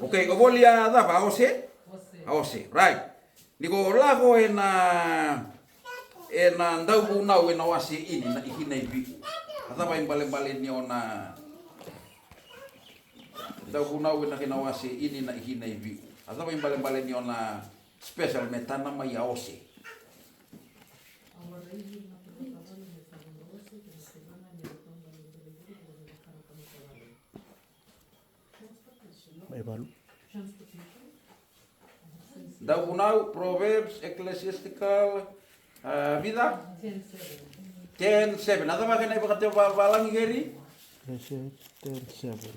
Okay, o voli a cava? A ose? A ose, right. Ni ko lako ena, ena Dauvunau ena wase ini na ikina iviu. A cava ibalebale ni ona Dauvunau ena kena wase ini na ikina iviu. A cava ibalebale ni ona special me tana mai a ose. Mai valu. Dauvunau, Proverbs, Ecclesiastical, uh, vica? Ten seven. A cava kena ivakatekivu vavalagi keri? Ecclesiastes ten seven.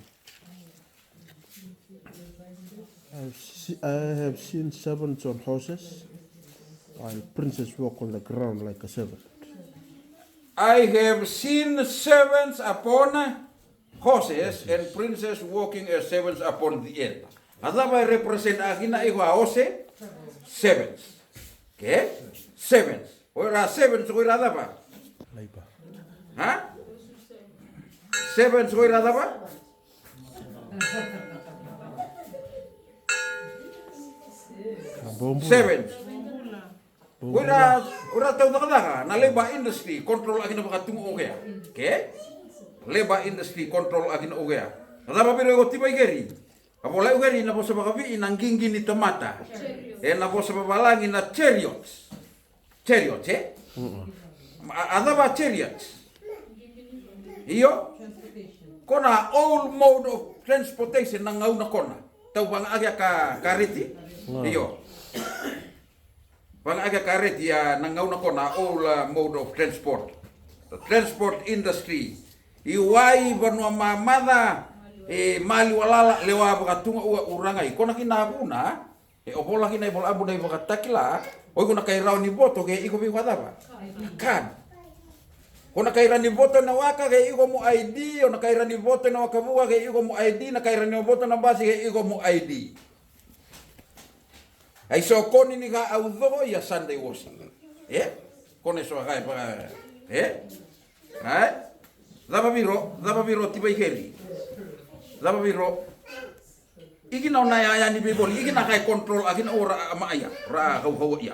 I have se-, I have seen servants on horses, while princes walk on the ground like a servant. I have seen servants upon horses and princes walking as servants upon the earth. A cava e represent a kina iko a ose? Servants. Okay? Servants. O ira servants ko ira cava? Labor. Ha? Servants ko ira cava? Servants. Ko ira, ko ira tau cakacaka na labor industry, control a kina vakatugu o kea. Okay? Labor industry control a kina o kea. Na cava viro iko tivai keri? A vola iko keri na vosa vakavi'i na qiqi ni tamata. E na vosa vavalagi na chariots. Chariots, e? A, a cava chariots? Io? Ko na old mode of transportation na gauna kona. Tau vaga'aki a ka, kareti? Io. Vaga'aki a kareti a na gauna kona, old, uh, mode of transport. The transport industry. I wai, vanua mamaca, e maliwa lala, lewa vakatuga ua uragai. Kona kina a vuna, e o vola kina i vola abu na i vakatakila, o iko na kai rawa ni voto ke iko vei vakacava? Card. Ko na kai rawa ni voto na waka ke iko mo I D, o na kai rawa ni voto na waka vua ke iko mo I D, na kai rawa ni voto na basi ke iko mo I D. Ai so koni ni ka au coko ia Sunday worship. E? Kone so kai pa. E? Ai? Cava viro, cava viro tivai keri. Cava viro. Iki na ona ya, ya ni vivoli, iki na kai control, aki na ora ma ia, ra kau kau ia.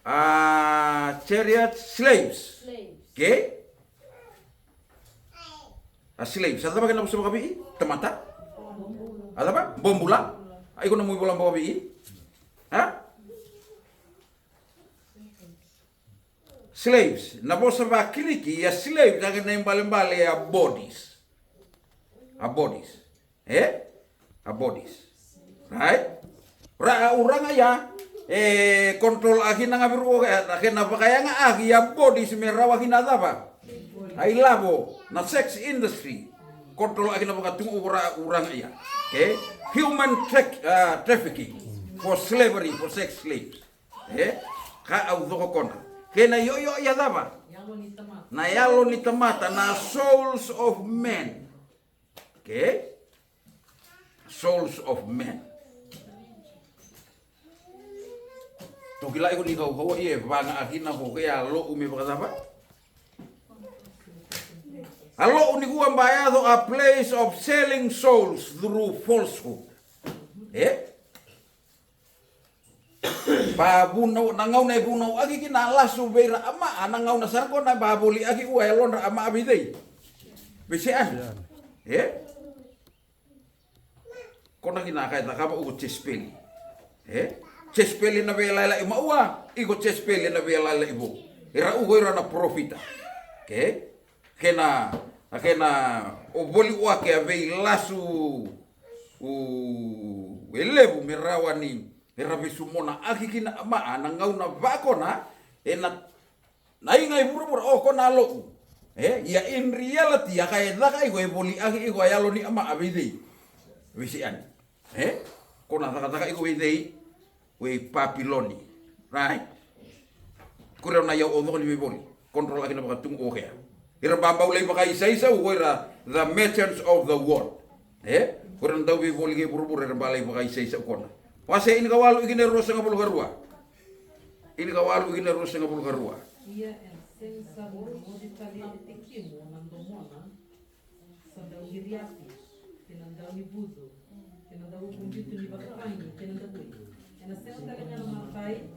A chariot slaves. Slaves. Okay? A slaves. A cava kena vosa vakavi'i? Tamata? A cava? Bobula. A iko na mu ivola vakavi'i? Ha? Slaves. Na vosa vakiriki, a slaves, a kena ibalebale a bodies. A bodies. E? A bodies. Right? Ra a uraga ia, e control aki na gaviru, e, na kena vakayaga aki a bodies me rawa ki na cava. A ilavo, na sex industry. Control aki na vakatugu ra a uraga ia. Okay? Human tra-, uh, trafficking for slavery, for sex slaves. E? Ka au coko kona. Kena ioio ia cava? Na yalo ni tamata, na souls of men. Okay? Souls of men. Tokilai ko ni kau kau ia e vaga'aki na ko ke a lo'u me vakacava? A lo'u ni kua ba yaco a place of selling souls through falsehood. E? Ba vunau, na gauna e vunau aki ki na lasu vei ra ama, a na gauna sara ko na ba voli aki ua e lodra ama a vei cei. Vei se ani. E? Ko na ki na ka e cakava uko Jesipeli. E? Jesipeli na veilailai maua, iko Jesipeli na veilailai vou. Era uko ira na profita. Okay? Kena, a kena o voli ua ke a vei lasu, u e levu me rawa ni era vesumonaki kina a ma'a na gauna vakona ena na iga e vuravura o kona a lo'u. E ia in reality a ka e caka iko e voliaki iko a yalo ni a ma'a vei cei? Vei Siani. E kona cakacaka iko vei cei? Vei Papiloni. Right. Ko ira na iyau au coko ni veivoli control aki na vakatugu o kea. Ira babau lai vakaisaisa u ko ira the merchants of the world. E ko ira na dau veivoli kei vuravura ira ba lai vakaisaisa u kona. Wase ini ka walu ikina e ruasagavulu ka rua. Ini ka walu ikina e ruasagavulu ka rua. Ia e sega sa voli tale e tikimu na domona sa dau iriati kei na dau ni vucu kei na dau kubitu ni vakatagi kei na dau ena sega tale ga na matai.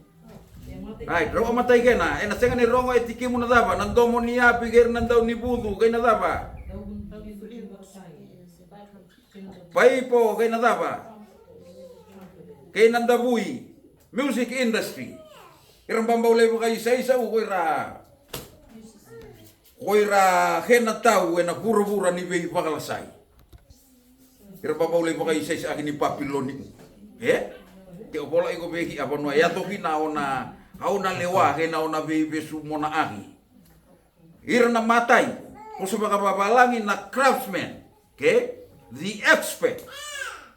Right, rau a matai kena ena sega ni rogo e tikimu na cava? Na domo ni api kei ira na dau ni vucu kei na cava? Paipo kei na cava? Kei na davui. Music industry. Ira babau lai vakaisaisa u ko ira ko ira kena tau ena vuravura ni veivakalasai. Ira babau lai vakaisaisa aki ni Papiloni. E ke o vola iko vei ki a vanua e yaco kina ona a ona lewa kei na ona veivesumonaki. Ira na matai ko sa vakavavalagi na craftsman. Ke the expert,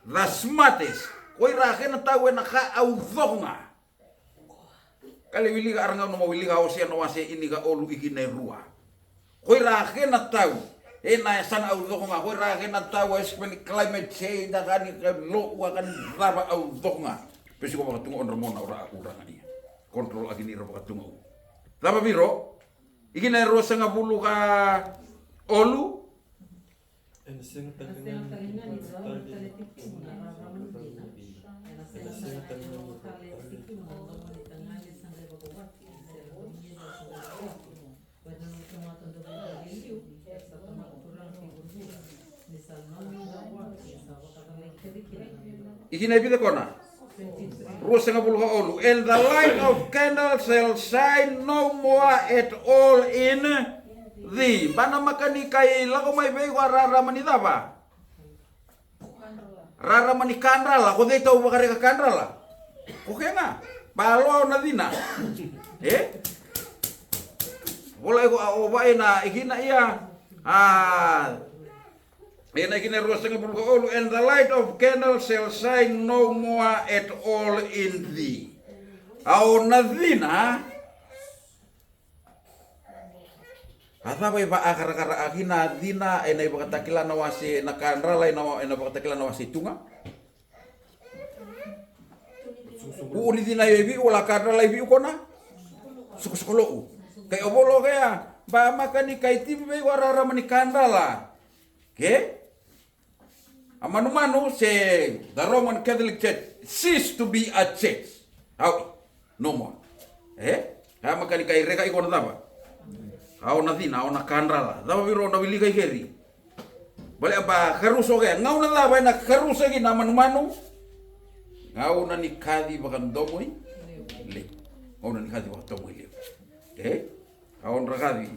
the smartest. Ko ira kena tau ena ka au coko ga. Ka le wilika aragau na mau wilika a Osea na wase ini ka olu iki na e rua. Ko ira kena tau ena e sana au coko ga. Ko ira kena tau a espeni climate change a ka ni ka lo'u a ka ni cava au coko ga. Pesi ko vakatuga odra mona ora a uraga ia. Control aki ni ira vakatuga u. Cava viro? Iki na e ruasagavulu ka olu. Ena sega tale ga ni tale e tikimu na rarama ni dina. Ena sega tale ga ni tale e tikimu na domo ni tagane sa qai vakawati. Ikina e vica kona? Ruasagavulu ka olu. And the light of candle shall shine no more at all in thee. Ba na maka ni kai lako mai vei iko a rarama ni cava? Rarama ni kadrala, ko cei tau vakareka kadrala? Ko kega. Ba loa na cina. E? Vola iko a ova ena ikina ia. A ena ikina e ruasagavulu ka olu, and the light of candle shall shine no more at all in thee. A o na cina. A cava e vaakarakara a kina a cina ena ivakatakila na wase na kadrala ena ena vakatakila na wase tuga. Uu ni cina e viu wala kadrala e viu kona. Sokosoko lo'u. Kai o volo kea ba maka ni kai tivi vei iko a rarama ni kadrala. Ke? A manumanu se the Roman Catholic Church cease to be a church. Au no more. E? A maka ni kai reka iko na cava? A o na cina, a o na kadrala. Cava viro na wilika i keri? Bale a ba karusa o kea gauna cava ena karusa kina a manumanu? Gauna ni kaci vakadomoi levu. Gauna ni kaci vakadomoi levu. E? A o dra kaci.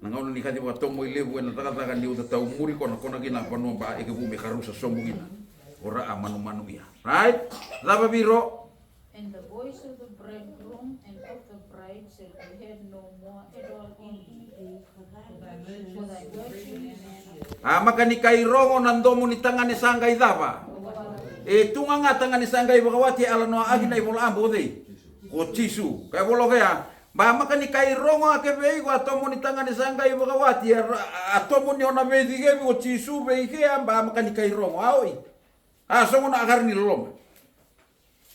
Na gauna ni kaci vakatomoi levu ena cakacaka ni uca taumuri kona kona kina a vanua ba e kevu me karusa sobu kina. Ora a manumanu ia. Right? Cava viro? And the voice of the bridegroom and of the bride shall be heard no more at all in thee. For thy virtue is A maka ni kai rogo na domo ni tagane sa qai cava? E tu ga ga tagane sa qai vakawati e ala noa aki na ivola a boce. Ko Jisu. Ka e volo kea. Ba maka ni kai rogo a ke vei iko a tomo ni tagane sa qai vakawati a, a tomo ni ona veicikevi ko Jisu vei kea ba maka ni kai rogo a oi. A sogo na akara ni loloma.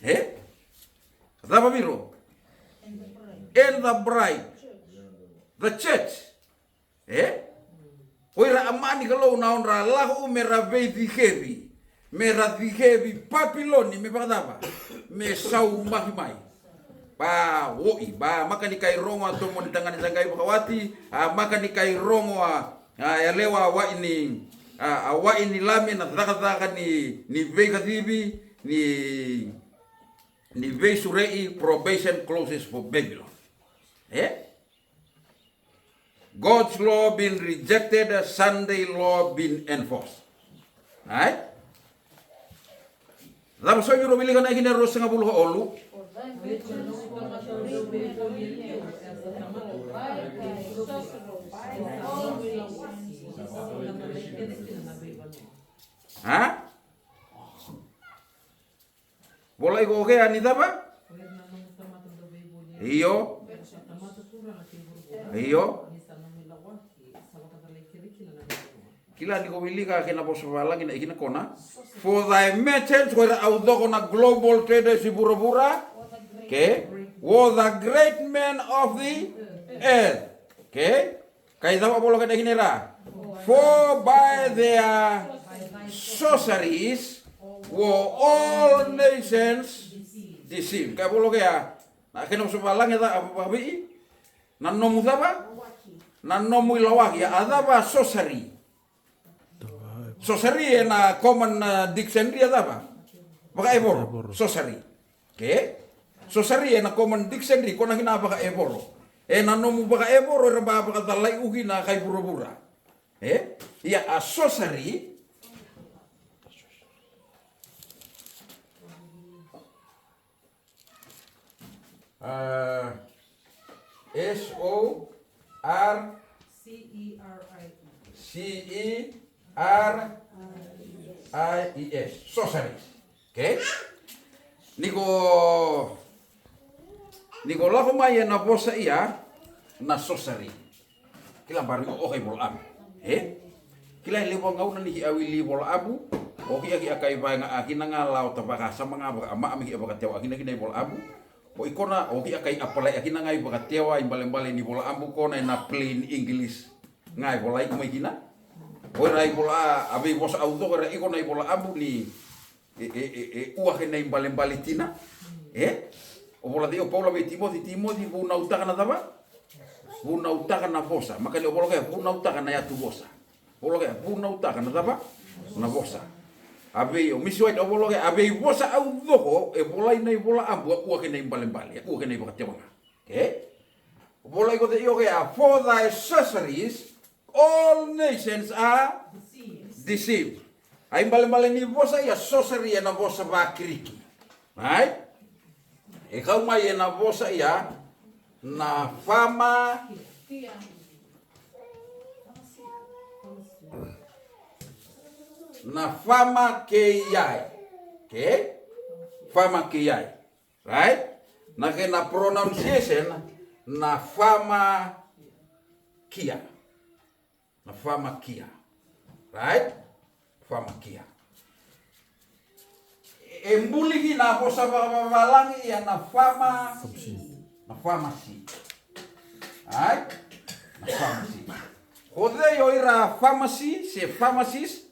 E? Cava viro? And the bride. The church. E? Ko ira a mani Kalou na odra lako u me ra veicikevi, me ra cikevi Papiloni me vakacava? Me saumaki mai. Ba oi, ba maka ni kai rogo a tomo ni tagane sa qai vakawati, a maka ni kai rogo a, a yalewa a wai ni, a, a wai ni lami na cakacaka ni, ni veikacivi, ni, ni veisurei, probation closes for Babylon. E? God's law been rejected, Sunday law been enforced. Right? Cava sa vei ira wilika na ikina e ruasagavulu ka walu? A? Vola iko o kea ni cava? Io. Io. Kila ni ko wilika kei na vosa valagi na ikina kona. For thy merchants, ko ira au coko na global traders i vuravura. Okay. Were the great men of the earth. Okay. Kai cava vola kei na ikina ira? For by their sorceries were all nations deceived. Kai vola kei a na kena vosa valagi ca a vavii. Na nomu cava? Na nomu ilawaki a cava? Sorcery. Sorcery ena common, uh, dictionary a cava? Vakaevoro. Evoro. Sorcery. Ke? Sorcery ena common dictionary kona kina vakaevoro. Ena nomu vakaevoro era ba vakacalai u kina kai vuravura. E? Ia a sorcery. Uh, S O R C E R I E. C E R I E S. Sorceries. Okay? Ni ko ni ko lako mai ena vosa ia na sorcery. Kila bari o kai vola abu. E? Kila e levu a gauna ni ki a wili vola abu. O ki a ki a kai vaega a kina ga laota vakasama ga vaka a maame ki a vakatewa a kina kina i vola abu. O ikona o ki a kai apalai a kina ga i vakatewa i balebale ni vola abu kona ena plain English. Ga e vola iko mai kina. O ira i vola a vei vosa au coko era ikona i vola abu ni e, e, e, e ua kei na ibalebale tina. E? O vola cei o Paula vei Timoci, Timoci vunautaka na cava? Vunautaka na vosa. Makani o vola kei vunautaka na yatu vosa. Vola kei vunautaka na cava? Na vosa. A vei o Misi White o vola kei a vei vosa au coko e volai na ivola abu a ua kei na ibalebale, a ua kei na ivakatevaga. Okay? Vola iko cei o kei a for thy sorceries all nations are deceived. A ibalebale ni vosa ia sorcery ena vosa vaKiriki. Right? E kau mai ena vosa ia na phama, na pharmakeia. Okay? Pharmakeia. Right? Na kena pronunciation na phamakia. Na phamakia. Right? Phamakia. E buli kina a vosa vakavalagi ia na phama, na pharmacy. Right? Na pharmacy. Ko cei o ira pharmacy se pharmacist?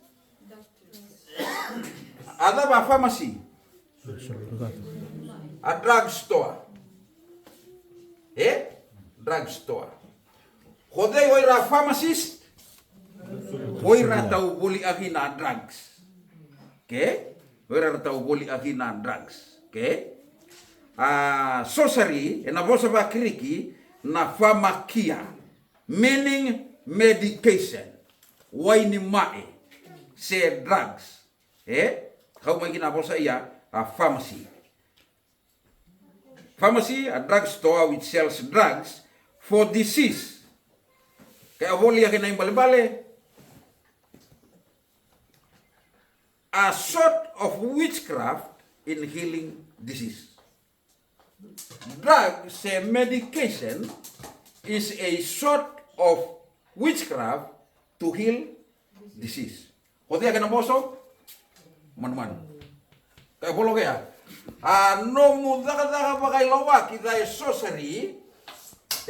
A cava a pharmacy? A drug store. E? Drug store. Ko cei o ira pharmacist? O ira tau voli aki na drugs. Okay? O ira tau voli aki na drugs. Okay? A sorcery ena vosa vaKiriki na pharmakia, meaning medication, wai ni mae, se drugs. E? Kau mai kina vosa ia a pharmacy. Pharmacy, a drug store which sells drugs for disease. Ke a voli ia kei na ibalebale. A sort of witchcraft in healing disease. Drug se medication is a sort of witchcraft to heal disease. Ko cei a kena vosa? Manumanu. Kai volo kea. A nomu cakacaka vakailawaki ca e sorcery.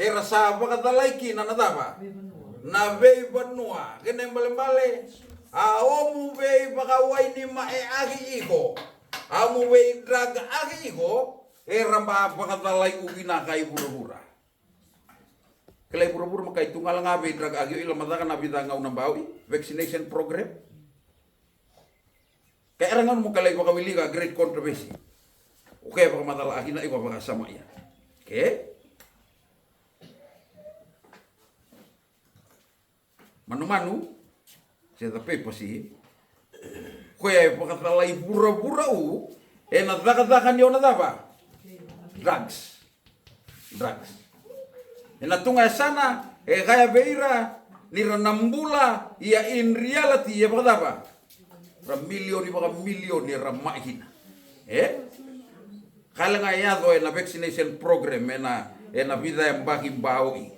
Era sa vakacalai kina na cava? Na veivanua. Kena ibalebale. A omu veivakawai ni mae aki iko. A omu vei drug aki iko. Era ba vakacalai u vinaka i vuravura. Kila i vuravura makai tu gala ga vei drug aki o ila macaka na vica gauna bau i vaccination program. Ke era gauna mo kalai vakawilika great controversy. O ke vakamacala aki na iko vakasama ia. Ke? Manumanu se the papacy. Koya e vakacalai vuravura u Ena cakacaka ni o na cava? Drugs. Drugs. Ena tu ga e yasana e kaya vei ira ni ra na bula, ia in reality e vakacava? Ra milioni vakamilioni era maʻi kina. E? Kale ga e yaco ena vaccination program ena, ena vica yabaki baoi.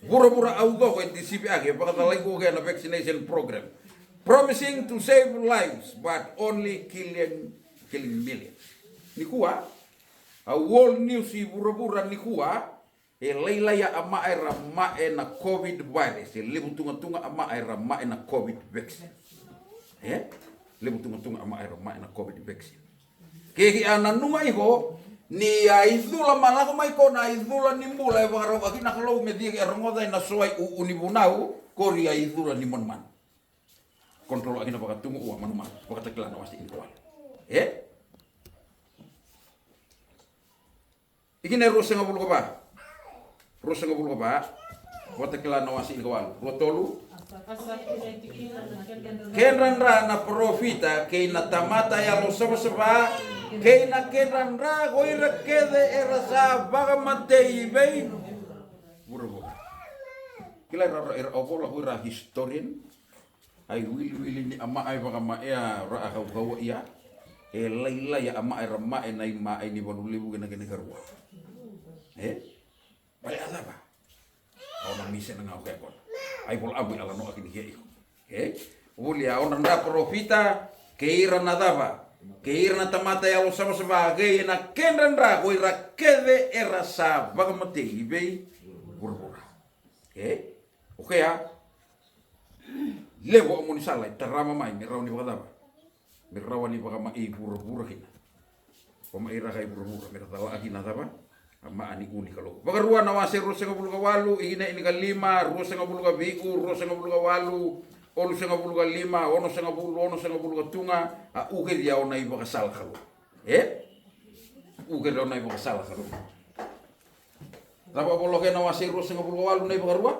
Vuravura au coko e deceive ake, vakacalai ko ke ena vaccination program. Promising to save lives, but only killing, killing millions. Nikua, a world news i vuravura nikua, e lailai a maʻa era maʻe na covid virus, e levu tugatuga a maʻa era maʻe na covid vaccine. E? Levu tugatuga a maʻa era maʻe na covid vaccine. Ke ki a nanuma iko ni a icula ma lako mai ko na icula ni bula e vakarau aki na Kalou me ciki a rogoca ena so ai uu ni vunau, kori a icula ni manumanu. Control aki na vakatugu ua manumanu, Vakatakila na wase ini kawalu. E? Ikina e ruasagavulu ka va. Ruasagavulu ka va. Vakatakila na wase ini kawalu. Rua tolu. Kedra dra na parofita kei na tamata yalo savasava kei na kedra dra ko ira kece era sa vakamatei vei vuravura. Kila era, era ovola ko ira historian. Ai wiliwili ni a maʻa e vakamaʻea ra a kaukaua ia. E lailai a maʻa era maʻe na i maʻa i ni valu levu kei na kena i karua. E? Bale a cava? Au na mise na gau kekona. Ai vola avu i ala no aki ni ke iko. E? Vuli a ona dra parofita kei ira na cava? Kei ira na tamata yalo savasava kei na kedra dra ko ira kece era sa vakamatei vei vuravura. E? Okea. Levu a moni sala e tarava mai me rawa ni vakacava? Me rawa ni vakamaʻi vuravura kina. Vakamaʻi raka i vuravura me ra cala aki na cava? A maʻa ni u ni Kalou. Vakarua na wase ruasagavulu ka walu, ikina ini ka lima, ruasagavulu ka viu, ruasagavulu ka walu, olusagavulu ka lima, onosagavulu, onosagavulu ka tuga, a u kece a ona i vakasala Kalou. E? U kece a ona i vakasala Kalou. Cava o vola kena wase ruasagavulu ka walu na i vakarua?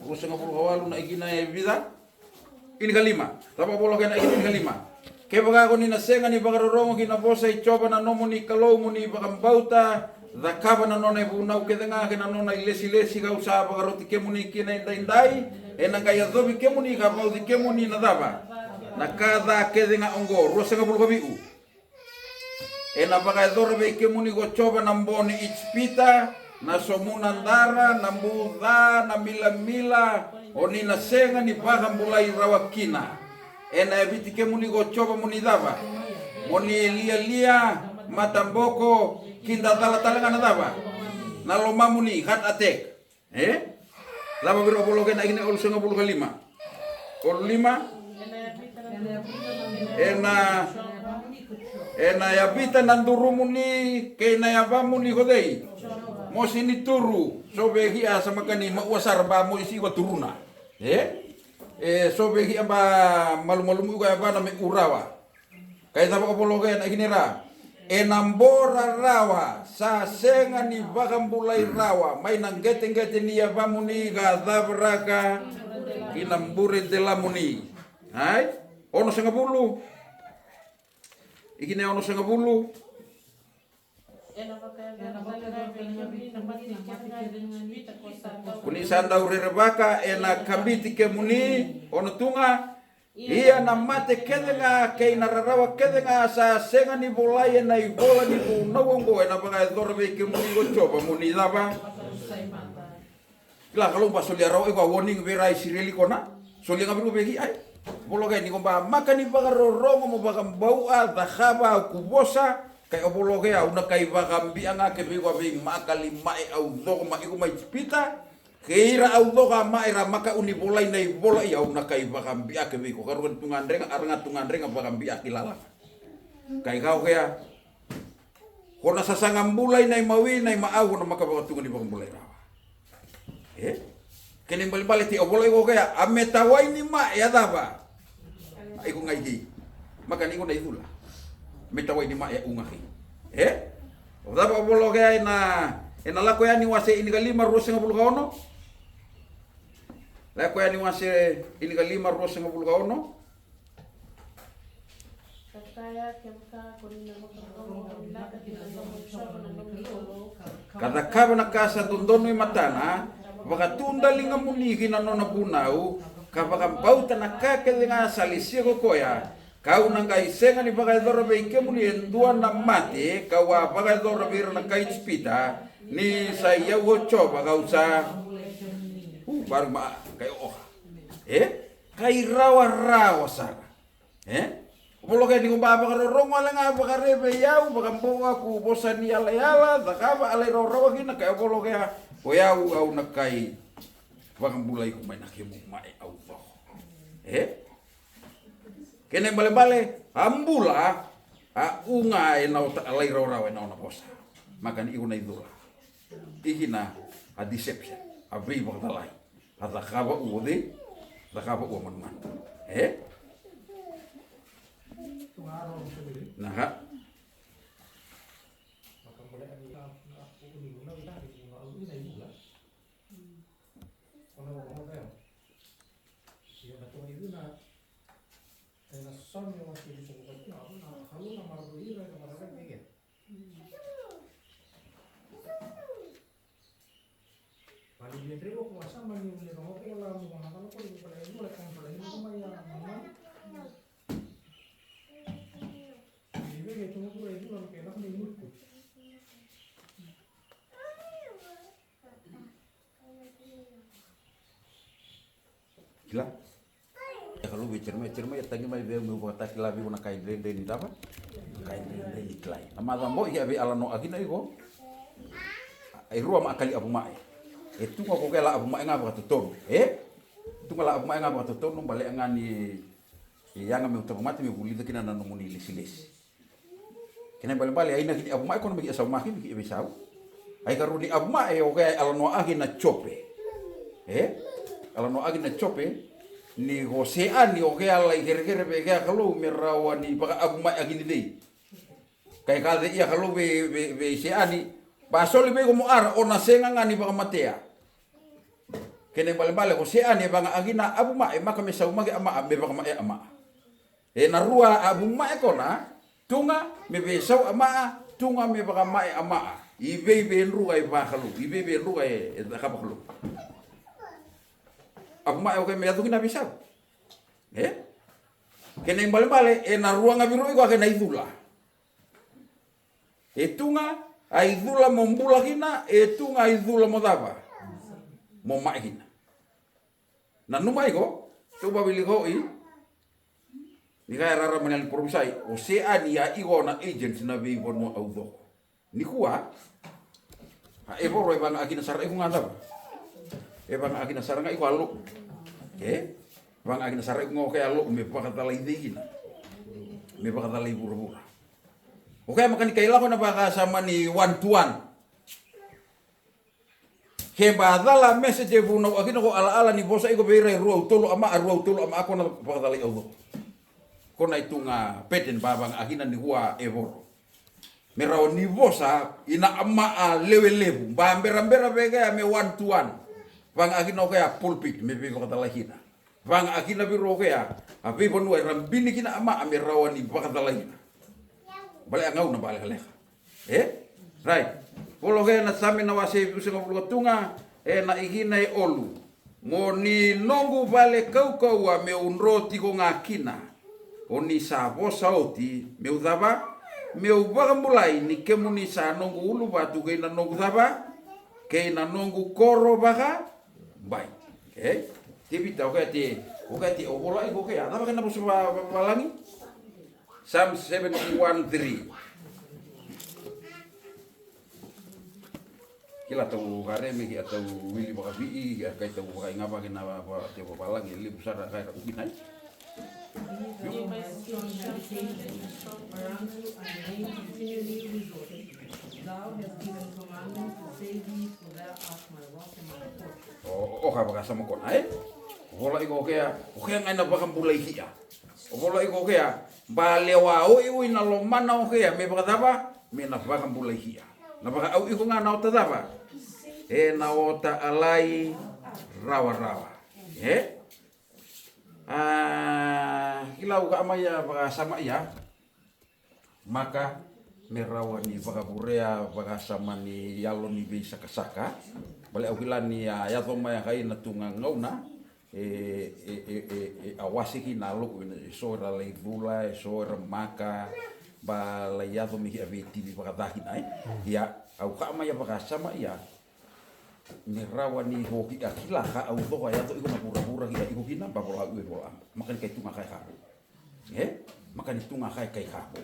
Ruasagavulu ka walu na ikina e vica? Ini ka lima. Cava o vola kena ikina ini ka lima? Kevaka ko ni na sega ni vakarorogo ki na vosa i Jiova na nomuni Kalou mo ni vakabauta, cakava na nona i vunau kece ga kei na nona i lesilesi kau sa vakaroti kemuni kina i daidai, ena qai yacovi kemuni ka vauci kemuni na cava? Na ka ca kece ga oqo. Ruasagavulu ka viu. Ena vakayacora vei kemuni ko Jiova na bo ni Ijipita, na somuna dara, na bu ca, na milamila, o ni na sega ni vakabulai rawa kina. Ena yaviti kemuni ko Jiova mo ni cava? Mo ni lialia, mataboko, kidacala tale ga na cava? Na lomamuni, heart attack. E? Cava vei ira o vola kena ikina olusagavulu ka lima? Olu lima. Ena, ena yavita na durumuni kei na yavamuni ko cei? Mosi ni turu. So vei ki a sa makani maua sara ba mosi iko turuna. E? E so vei ki a ba malumalumu iko yavana me u rawa. Kai cava o vola kena ikina ira? Ena bo rarawa sa sega ni vakabulai rawa mai na qeteqete ni yavamuni ka cavaraka ki na bure delamuni. Ai? Onosagavulu. Ikina e onosagavulu. Ko ni sa dau rerevaka ena kabiti kemuni, ono tu ga. Ia na mate kece ga kei na rarawa kece ga sa sega ni volai ena ivola ni vunau oqo ena vakayacora vei kemuni ko Jiova mo ni cava? Kila Kalou ba solia rawa iko a warning vei ira Isireli kona. Solia ga vei iko vei ki ai. Voloke ni ko ba maka ni vakarorogo mo vakabau'a cakava au ku vosa. Kai o voloke au na kai vakabia ga ke vei iko a vei maka li mae au coko ma iko mai Ijipita. Kei ira au coko a mae ra maka u ni volai na ivola i au na kai vakabia ke vei iko. Ka ruka ni tugadrega, a raga tugadrega vakabia ki lalaga. Kai ka okea. Ko na sasaga bulai na imawi na imaau ko na maka vakatuga ni vakabulai rawa. E? Kena ibalebale ti au volai ko kea a me tawai ni ma e a cava? A iko ga i kei. Maka ni iko na icula. Me tawai ni ma e a u ga kei. E? O cava o vola o kea ena, ena Lako Yani wase ini ka lima ruasagavulu ka ono. Lako Yani wase ini ka lima ruasagavulu ka ono. Kaya kevaka ko ni na vakarogo vinaka ki na domo i Jiova na nomuni Kalou, ka cakava na ka sa dodonu e matana, vakatudaligamuni ki na nona vunau, ka vakabauta na ka kece ga sa lesia ko koya, ka'u na qai sega ni vakayacora vei kemuni e dua na mate ka'u a vakayacora vei ira na kai Ijipita, ni sa i au ko Jiova ka'u sa. U, varu ma, kai oka. E? Kai rawarawa sara. E? Voloke ni ko ba vakarorogo ale ga vakare vei au, vakabau aku vosa ni yalayala, cakava alai rawarawa kina, kai voloke a, ko i au, au na kai vakabulai iko mai na kemu mae au coko. E? Kena ibalebale, a bula, a u ga e na ota alai rawarawa e na ona vosa. Maka ni iko na icula. Ikina a deception, a veivakacalai. A cakava ua cei, cakava ua manumanu. E? Naka. Kila. E Kalou vei Jeremaia, Jeremaia, tagi mai vei au meu vakatakila vei iko na ka e dredre ni cava? Na ka e dredre ni kilai. Na macawa qo iko a veialanoa kina iko. E rua ma a kali avu mae. E tu ga ko kela avu mae ga vakatotonu. E? Tu ga la avu mae ga vakatotonu, balea ga ni e yaga meu tavamate meu vulica kina na nomuni lesilesi. Kena ibalebale, a inaki ni avu mae ko na mai ki e sau maki, mai ki e veisau. A ikarua ni avu mae, o kea e alanoa aki na Jope. E? Alanoa aki na Jope, ni ko Seani, o kea lai kerekere vei kea Kalou, me rawa ni vaka avu mae aki ni cei. Kai ka cei ia Kalou vei, vei, vei Seani, ba soli vei ko mo ara, o na sega ga ni vakamatea. Kena ibalebale, ko Seani, e vaga aki na avu mae, maka me sau maki a maa, me vakamaea a maa. E na rua a avu mae kona, tu ga me veisau a maa, tu ga me vakamae a maa. I vei vei druka e vakalou, i vei vei druka e, e cakava Kalou. Avu mae o ke me yaco kina veisau. E? Kena ibalebale, e na rua ga vei rua iko a kena icula. E tu ga a icula mo bula kina, e tu ga a icula mo cava? Mo mae kina. Nanuma iko, tou vavili ko i. Ni ka e rarama ni a ni provisai, o Seani a iko na agents na veivanua au coko. Nikua, a e voro e vaga akina sara iko ga cava? E vaga akina sara ga iko a lou. E? Vaga akina sara iko ga o kea lou me vakacalai cei kina. Me vakacalai vuravura. O kea maka ni kai lako na vakasama ni one to one. Ke ba cala message e vunau akina ko alaala ni vosa iko vei ira e rua au tolu a maa, rua au tolu a maa ko na vakacalai au coko. Ko na i tu ga pattern ba vaga akina nikua e voro. Me rawa ni vosa i na a maa lewe levu. Ba berabera vei kea me one to one. Vaga akina o kea pulpit me vei vakacalai kina. Vaga akina vei rua o kea a veivanua e rabini kina a maa me rawa ni vakacalai kina. Bale a gauna bale kaleka. E? Right. Volo kea na Same na wase e viusagavulu ka tu ga, e na ikina e olu. Mo ni noqu vale kaukaua meu dro tiko ga kina. O ni sa vosa oti, meu cava? Meu vakabulai ni kemuni sa noqu uluvatu kei na noqu cava? Kei na noqu koro vakabai. E? Tevita, o kea te, o kea te, o vola iko o kea. Cava kena vosa vavalagi? Psalm seventy-one three. Kila tau kare me ki a tau wili vakavii, ki a kai tau vakaigava kina va, va, te vavalagi, e levu sara kai ka ukinai. Be my strong habitation and strong around you, and may continually rejoice. Thou hast given commandment to save me, for thou art my rock and my fortress. O, o, o ka vakasama kona, e? Vola iko o kea, o kea ga ena vakabulai kia. O vola iko o kea, ba lewa o iu ina lomana o kea, me vakacava, me na vakabulai kia. Na vakaau iko ga na ota cava, e na ota alai rawarawa. E? A, kila au ka mai a vakasama ia. Maka, me rawa ni vakavurea vakasama ni yalo ni veisakasaka. Bale au kila ni a yaco mai a kai na tu ga gauna e, e, e, e, e a wase kina a loʻu e so era lai cula, e so era maka. Ba lai yaco me ki a veitivi vakacaki na e. Ia au kaa mai a vakasama ia me rawa ni iko ki a kila ka au coko a yaco iko na vuravura ki a iko kina ba vola au e vola. Maka ni kai tu ga kai ka E? Maka ni tu ga kai kai ka vou.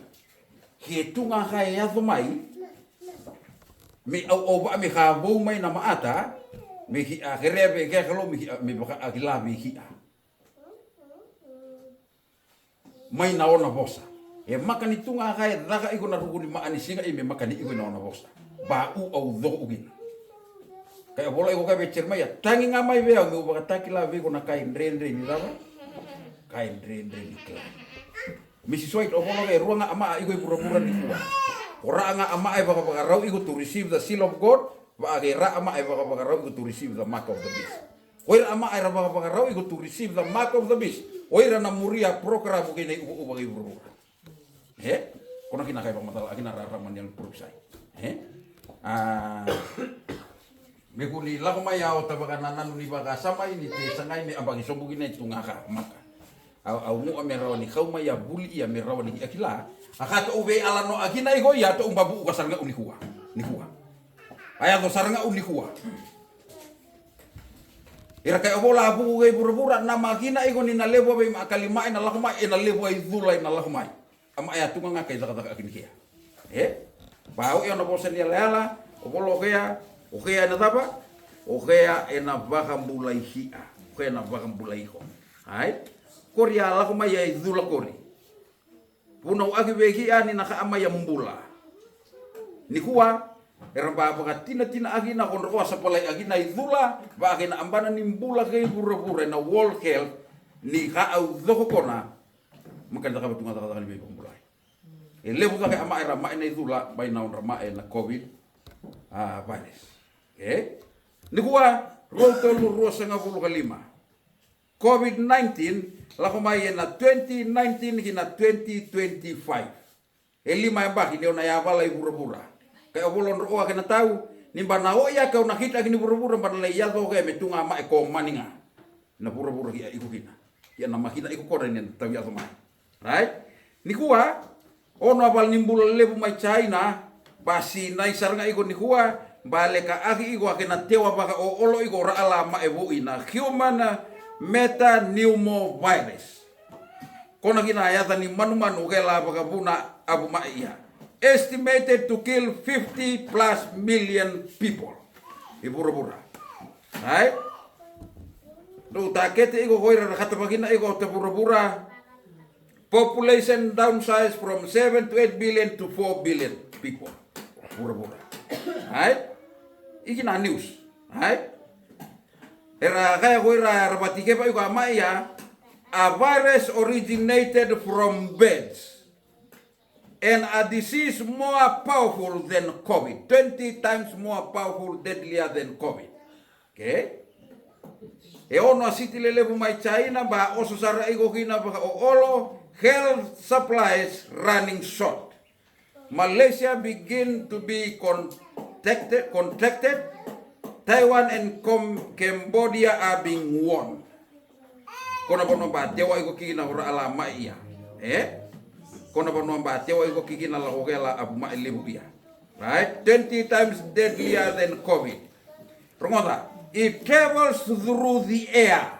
Ke tu ga kai e yaco mai me au au vaa me ka vou mai na maata. Me ki a kereve ke kalo me ki a me vaka a kila me ki a mai na ona vosa. E maka ni tu ga kai caka iko na ruku ni maa ni siga i me maka ni iko i na ona vosa. Ba u au coko u kina. Kai a vola iko kai vei Jeremaia, tagi ga mai vei au meu vakatakila vei iko na kai dredre ni cava? Kai dredre ni kilai. Mrs White, o vola ke rua ga amaa iko i vuravura ni kua. Ko raa ga amaa e vakavakarau iko to receive the seal of God. Vaa ke raa amaa e vakavakarau iko to receive the mark of the beast. Ko ira amaa era vakavakarau iko to receive the mark of the beast. O ira na muria program kei na iuva i vuravura. E? Kona kina kai vakamacala akina rarama ni alu provisai. E? A, me kuni lako mai a ota vakanananu ni vakasamai ni te sagai me abaki sobu kina e tu ga ka maka. Au, au mua me rawa ni kau mai a vuli ia me rawa ni a kila. A ka tou vei alano akina iko ia tou babu uka sara ga u nikua. Nikua. A yaco sara ga u nikua. Ira kai o vola a vuku kei vuravura na makina iko ni na levu a vei ma a kalimai na lako mai e na levu a i cula i na lako mai. A ma e a tu ga ga kai cakacaka akini kea. E? Ba au e ona vosa ni yalayala, o vola o kea, o kea e na cava, o kea e na vakabulai hia, o kea e na vakabulai iko. Ai? Kori a lako mai a i cula kori. Vunau aki vei hia ni na kaa mai a bula. Nikua, era ba vakatinatina aki na kodro o a sapalai aki na i cula, vaa kei na abana ni bula kei vuravura e na world health, ni ka au coko kona, Maka ni cakava tu ga cakacaka ni veivakabulai. E levu cake a mae ra mae na i cula mai na odra mae na COVID a virus. E? Nikua, rua tolu rua sagavulu ka lima. COVID nineteen lako mai e na twenty nineteen ki na twenty twenty-five. E lima e baki ni o na yavala i vuravura. Kai o volo dro oa ke na tau ni ba na o ia ke o na hit aki ni vuravura ba na lai yaco ke me tu ga mae ko mani ga. Na vuravura ki a iko kina. Ia na makina iko kona ni na tau yaco mai. Right? Nikua, ono a vala ni bula levu mai China, ba sinai sara ga iko nikua, ba leka aki iko ake na tewa vaka o olo iko ra ala mae vui na human metapneumovirus. Kona kina a yaca ni manumanu ke la vakavuna avu mai ia. Estimated to kill fifty plus million people. I vuravura. Ai? Dou takete iko ko ira ra katavakina iko o te vuravura. Population downsize from seven to eight billion to four billion people. Vuravura. Ai? Iki na news. Ai? Era kaya ko ira ra vatikeva iko a mai ia. A virus originated from birds. And a disease more powerful than COVID. Twenty times more powerful, deadlier than COVID. Okay? E ono a siti lelevu mai China ba oso sara iko kina vaka o olo, health supplies running short. Malaysia begin to be contacted, contacted. Taiwan and Com- Cambodia are being warned. Kona vanua ba tewa iko kikina ora ala mai ia. E? Kona vanua ba tewa iko kikina lako kela avu mai levu ia. Right? Twenty times deadlier than COVID. Rogoca, it travels through the air.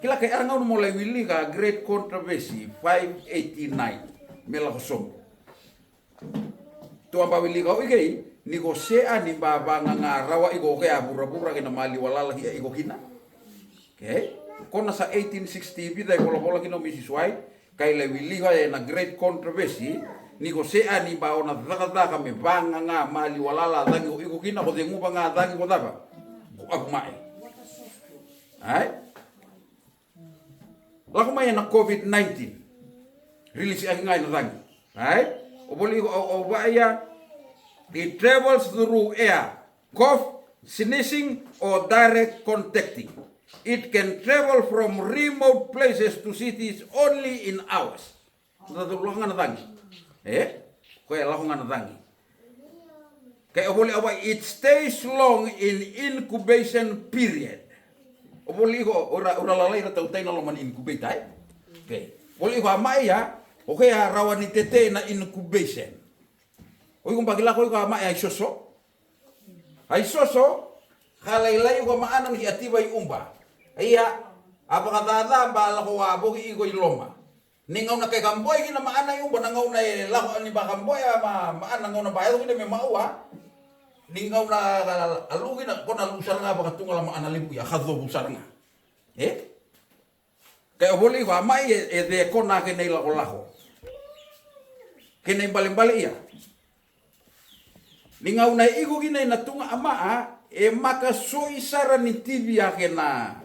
Kila kai ara gauna mo lai wilika great controversy five eighty-nine. Me lako sobu. Tua ba wilika o ikei ni ko sea ni ba vagaga rawa iko ke a vuravura kei na mali walala ki a iko kina. Okay? Kona sa eighteen sixty vica e volavola kina o Mrs White kai lai wilika e na great controversy ni ko sea ni ba ona cakacaka me vagaga mali walala cagi ko iko kina ko ceguva ga cagi ko cava ko avu mae. Ai? Lako mai ena COVID nineteen. Rilisi aki ga ena cagi. Ai? O voli iko au au vaa ia. It travels through air, cough, sneezing or direct contacting. It can travel from remote places to cities only in hours. Sa curu lako ga na cagi. E? Koya e lako ga na cagi. Ke o voli a wai, it stays long in incubation period. O voli iko, ura, ura lalai ra tautai na loma ni incubator, e? Okay. Voli iko a mai ya, okay, a rawa ni tete na incubation. O iko baki lako iko a mai a isoso. A isoso, ka lailai iko maana ni ki a tiva i uba. Ia, a vakacaca ba lako a voki iko i loma. Ni gauna kai ka boe kina maana i uba, na gauna e lako ni ba ka boe a ma, maana gauna ba yaco kina me maua. Ni gauna ka a luki na, kona luku sara ga vakatuga la maana levu ia, ka covu sara ga. E? Kai o voli iko a mai e, e ce kona kena i lakolako. Kena i balebale ia. Ni gauna e iko kina i na tuga a maa, e maka soi sara ni tivi a kena,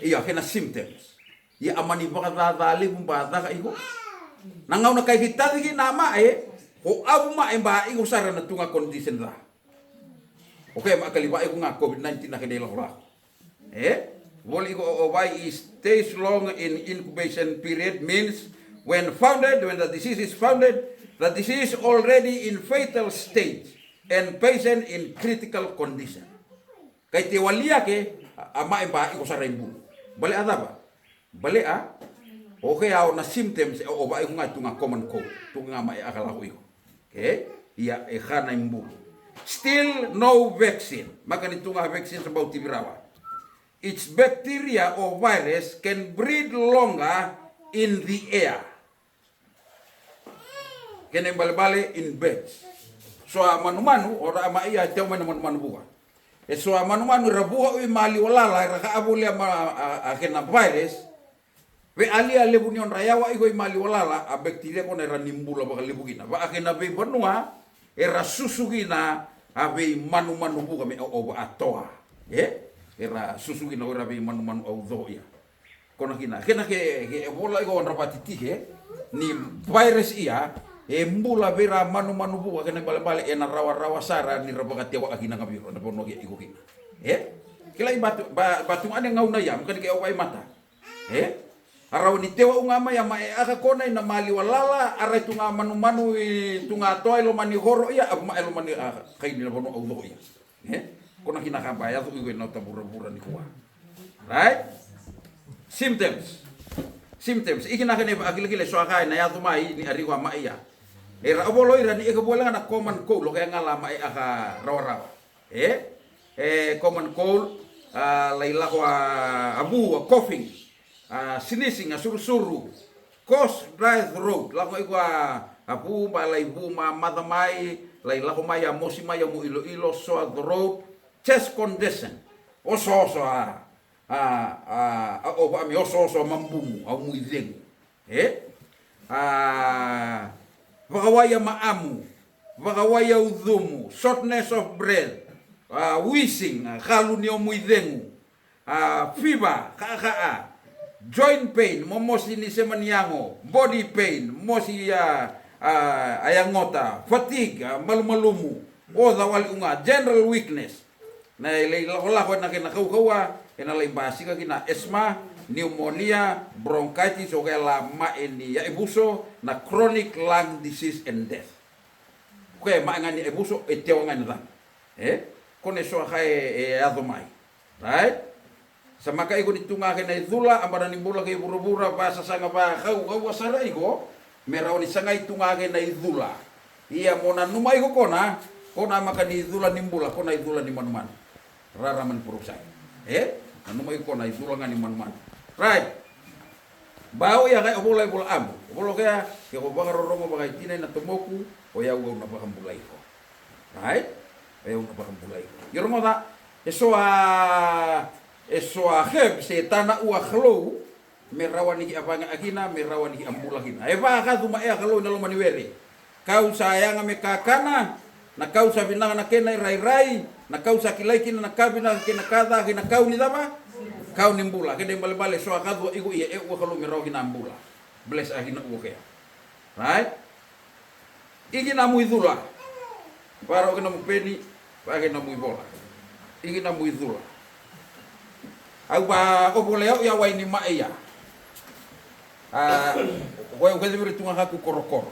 ia kena symptoms. Ia a mani vakacaca levu ba caka iko. Na gauna kai ki taci kina a mae, ko avu mae ba iko sara na tuga condition ca. Okay, ma kaliva iko ga covid nineteen a kena i lakolako. E? Voli iko o, o wai is stays long in incubation period means when founded, when the disease is founded, the disease already in fatal stage and patient in critical condition. Kai te wali ake, a, a mae ba iko sara i bulu. Bale a cava? Bale a? Okay, a o na symptoms, e o, o wai iko ga tu ga common cold. Tu ga mae a ka lako iko. Okay? Ia e ka na i bulu. Still no vaccine. Maka ni tu ga vaccine sa bau tivi rawa. Its bacteria or virus can breed longer in the air. Kena i balebale in birds. So a manumanu, o ra a mai ia e teu mai na manumanu vuka. E so a manumanu era vuka u i maliwa lala, era ka a voli a, ma, a, a kena virus. Vei a lia levu ni odra yawa iko i maliwa lala, a bacteria kona era ni bula vakalevu kina. Va a kena vei vanua, era susu kina a vei manumanu vuka me o, o va a toa. E? Era susu kina o era vei manumanu au co ia. Kona kina, kena ke, ke e vola iko odra vatitike, ni virus ia, e bula vei ra manumanu vuka kena balebale, e na rawarawa sara ni ra vakatewa a kina ga viro, na vanua ke iko kina. E? Kila i batu, ba, batu ane gauna ia, maka ni ke o vai mata. E? A rawa ni tewa u ga mai a ma e aka kona i na maliwa lala, a rai tu ga manumanu i tu ga toa i loma ni horo ia, a ma e loma ni a kai ni na vanua au co ia. E? Kona kina ka ba yaco iko i na ota vuravura ni kua. Right? Symptoms. Symptoms. Iki na kena i va akilakila e so a ka e na yaco mai ni a riko a ma ia. E ra a volo ira ni eka vua lega na common cold, o ke a gala a ma e aka rawarawa. E? E common cold, a, lai lako a, a vu, a coughing, a, sneezing, a surusuru, coarse dry throat, lako iko a, a vu, ba lai vu ma maca mai, lai lako mai a mosi mai a mu iloilo, sore throat, chest congestion, osooso a, a, a, a, o, a mi osooso a mabumu, a mu icegu. E? A, vakawai a maamu, vakawai a ucumu, shortness of breath, a, wheezing, a, kalu ni omu icegu, a, fever, kaakaa, joint pain, momosi ni sema ni yago, body pain, mosi a, a, a yagota, fatigue, a, malumalumu, oca wale u ga, general weakness. Na lai lakolako e na kena kaukaua, e na lai basika kina asthma, pneumonia, bronchitis, o kea la ma e ni yaivuso, na chronic lung disease and death. Ko e ma e ga ni yaivuso, e tewa ga e na cagi. E? Ko na e so a ka e, e yaco mai. Right? Sa maka iko ni tu ga kei na icula, a bara ni bula kei vuravura, vasasaga vakaukaua sara iko, me rawa ni sagai tu ga kei na icula. Ia mo nanuma iko kona, kona maka ni icula ni bula, kona icula ni manumanu. Rarama ni porokisai. E? Nanuma iko kona icula ga ni manumanu. Right. Ba o ia kai o vola e vola amu. O vola kea, ke ko vakarorogo vakaitina e na tomoku, o yau au na vakabulai iko. Right? O yau na vakabulai iko. Ia rogoca, e so a, e so a herbs e tana ua Kalou, me rawa ni ki a vaga a kina, me rawa ni ki a bula kina. E vakacaca ma e a Kalou na loma ni were. Kau sa yaga me kakana, na kau sa vinaka na kena irairai, na kau sa kilai kina na ka vinaka kei na ka ca, kei na kau ni cava? Kau ni bula. Kena ibalebale so a kaca iko ia e ua Kalou me rawa kina a bula. Bless a kina ua kea. Right? Iki na mu icula. Varau kina mu peni, vake na mu ivola. Iki na mu icula. Au va o vola yau ia wai ni ma ia. A, o koya au kece vei ira tu ga kaku korokoro.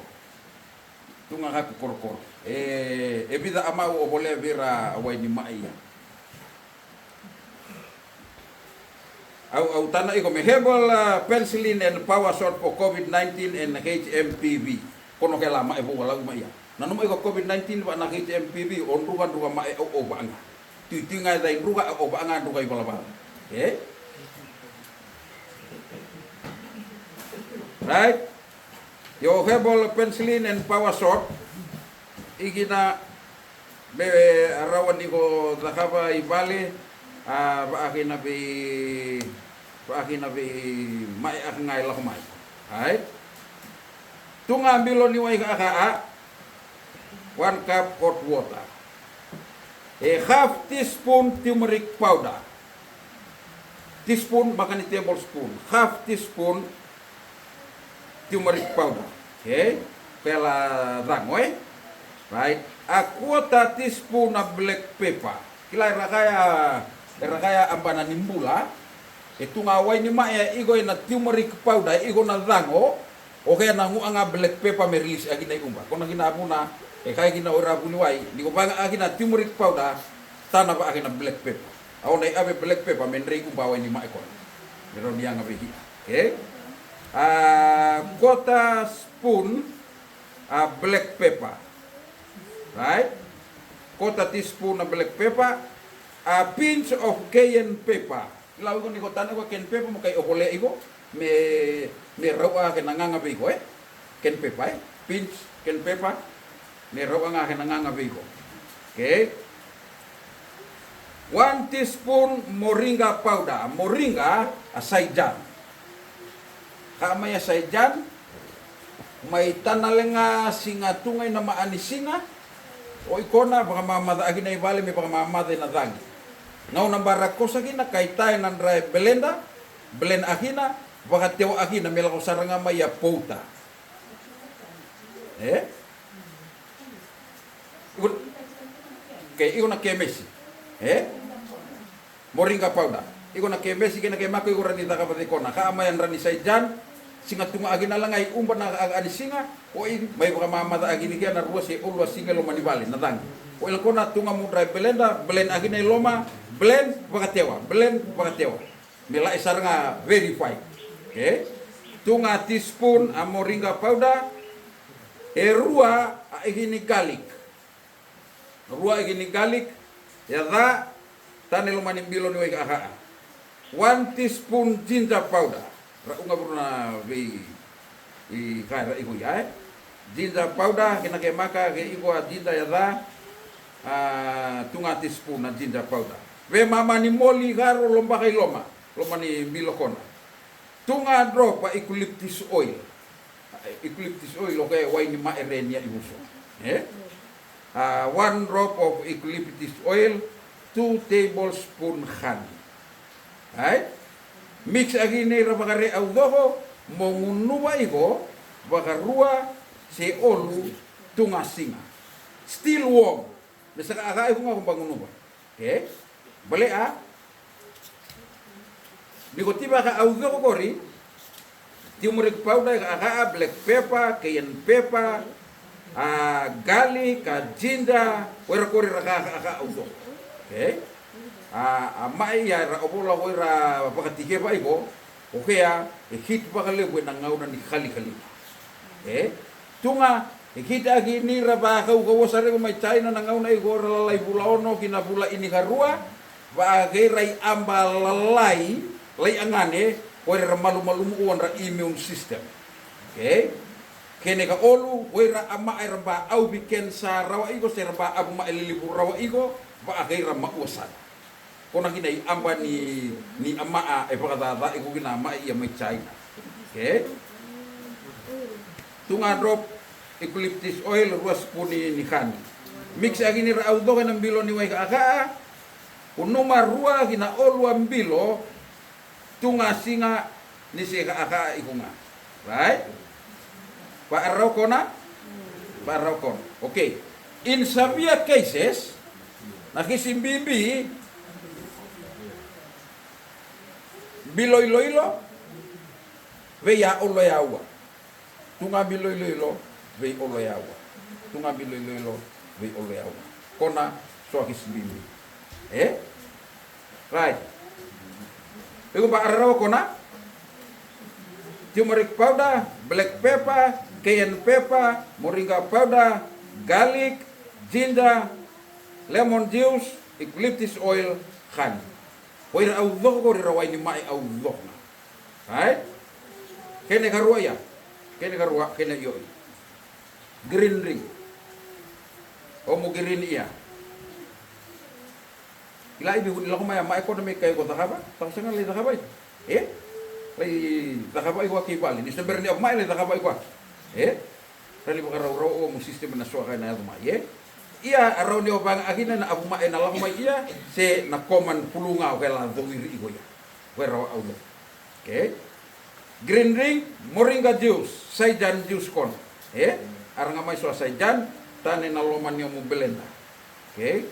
Tu ga kaku korokoro. E, e vica a mau o volea vei ira a wai ni maʻi ia. Au, au tana iko me herbal, a, penicillin and power shot for COVID nineteen and H M P V. Kono ke la maʻi vou a lau mai ia. Nanuma iko COVID nineteen va na H M P V o druka druka maʻi au au vaʻaga. Tuitui ga e cai druka au au vaʻaga druka i valavala. E? Right? Io herbal penicillin and power shot. Ikina me rawa ni ko cakava i vale, a, vaʻakina vei, vaʻakina vei maʻi aka ga e lako mai. Right? Tu ga bilo ni wai kaʻakaʻa, one cup hot water. E half teaspoon turmeric powder. Teaspoon, makani tablespoon. Half teaspoon turmeric powder. Okay? Pela cago, e? Right. A quarter teaspoon na black pepper. Kila era kaya, era kaya a bana ni bula. E tu ga wai ni maʻi e iko ena turmeric powder, e iko na cago. O kea na guʻa ga black pepper me release aki na iuba. Kona kina a vuna, e kai kina o ira vuniwai, ni ko vaga aki na turmeric powder, tana vaaki na black pepper. A o na i ave black pepper me drei iuba wai ni maʻi kona. Me rau ni yaga vei hia. Okay? A quarter spoon a black pepper. Right? Quarter teaspoon a black pepper. A pinch of cayenne pepper. Lau iko ni ko tana iko cayenne pepper mo kai o volea iko. Me, me rau a ke na gaga vei iko, e? Cayenne pepper, e? Pinch cayenne pepper. Me rau a ga ke na gaga vei iko. Okay? One teaspoon moringa powder. Moringa a saijan. Ka mai a saijan. Mai tana le ga siga tu ga ina maʻa ni siga. O ikona vakamamaca aki na i vale me vakamamaca ina cagi. Gauna bara kosa kina kai tae na dry blender. Blend akina, vakatewa akina me lako sara ga mai a pouta. E? Iko, ke iko na kemesi. E? Moringa powder. Iko na kemesi kei na kemako iko rani caka vacekona. Ka a mai a drani saijan. Siga tu ga akina lagai uba na a, a ni siga. O i mai vakamamaca akini kea na rua se olu a siga e loma ni vale na cagi. O i lakona tu ga mu dry blender, blend akina i loma, blend vakatewa, blend vakatewa. Me laʻi sara ga verify. Okay? Tu ga teaspoon a moringa powder. E rua a ikini garlic. Rua a ikini garlic. Ia ca. Tane loma ni bilo ni wai kaʻakaʻa. One teaspoon ginger powder. Ra uga vuru na vei i kai ra iko ia e. Ginger powder kei na kemaka kei iko a ginger ia ca. A tu ga teaspoon na ginger powder. Ve mama ni moli ka ro lobaka i loma. Loma ni bilo kona. Tu ga drop a eucalyptus oil. Eucalyptus oil o ke wai ni maʻi renia i vuso. E? A one drop of eucalyptus oil. Two tablespoon honey. Ai? Mix akini ra vakare au coko mo gunuva iko vakarua se olu tu ga siga. Still warm. Me saka aka iko ga ko ba gunuva. Okay? Bale a? Ni ko tivaka au coko kori. Turmeric powder, kaʻakaʻa, black pepper, cayenne pepper, a garlic, a ginger, o ira kori ra kaʻakaʻa au coko. Okay? A, a maʻi ia era ovola ko ira vakatikeva iko, o kea e heat vakalevu ena gauna ni kalikali. Okay? Tu ga e heat aki ni ra vakaukauwa sara iko mai China na gauna iko ra lalai vula ono ki na vula ini karua. Vakaira i aba lalai lai agane, o ira ra malumalumu ua dra immune system. Okay? Kene ka olu, o ira a maʻa era ba au vi kensa rawa iko se ra ba avu maʻa lilivu rawa iko. Vakaira maʻua sara. Kona kina i aba ni, ni a maʻa e vakacaca iko kina a maʻa ia mai China. Okay? Tu ga drop eucalyptus oil rua sipuni ni kani. Mix akini ra au coko ena bilo ni wai kaʻakaʻa. Kunuma rua ki na olu a bilo. Tu ga siga ni se kaʻakaʻa iko ga. Right? Vaʻarau kona. Vaʻarau kona. Okay. In severe cases, na kisi bibi, bilo iloilo. Vei a olo e aua. Tuga biloiloilo, vei olo e aua. Tuga biloiloilo, vei olo e aua. Kona, soaki sibibi. E? Right. Iko ba ararawa kona. Turmeric powder, black pepper, cayenne pepper, moringa powder, garlic, ginger, lemon juice, eucalyptus oil, honey. Ko ira au coko ko ira waini mai au coko na. Right? Kene karua ia. Kene karua, kene ioi. Green ring. Omu green ia. Ila ivi huni lako mai a mai kona me kai ko cakava. Tako sega lai cakava iko. E? Lai cakava iko a kei vale. Ni se bera ni a mai lai cakava iko a. E? Rani vakaraurau o mu system na soka ena yaco mai e. Ia a rau ni o vaga akina na avu mai ena lako mai ia se na common flu ga o kela cowiri iko ia. Ko e rawa au coko. Okay. Green ring, moringa juice, saijan juice kona. E? Araga mai so a saijan, tane na loma ni omu belenda. Okay.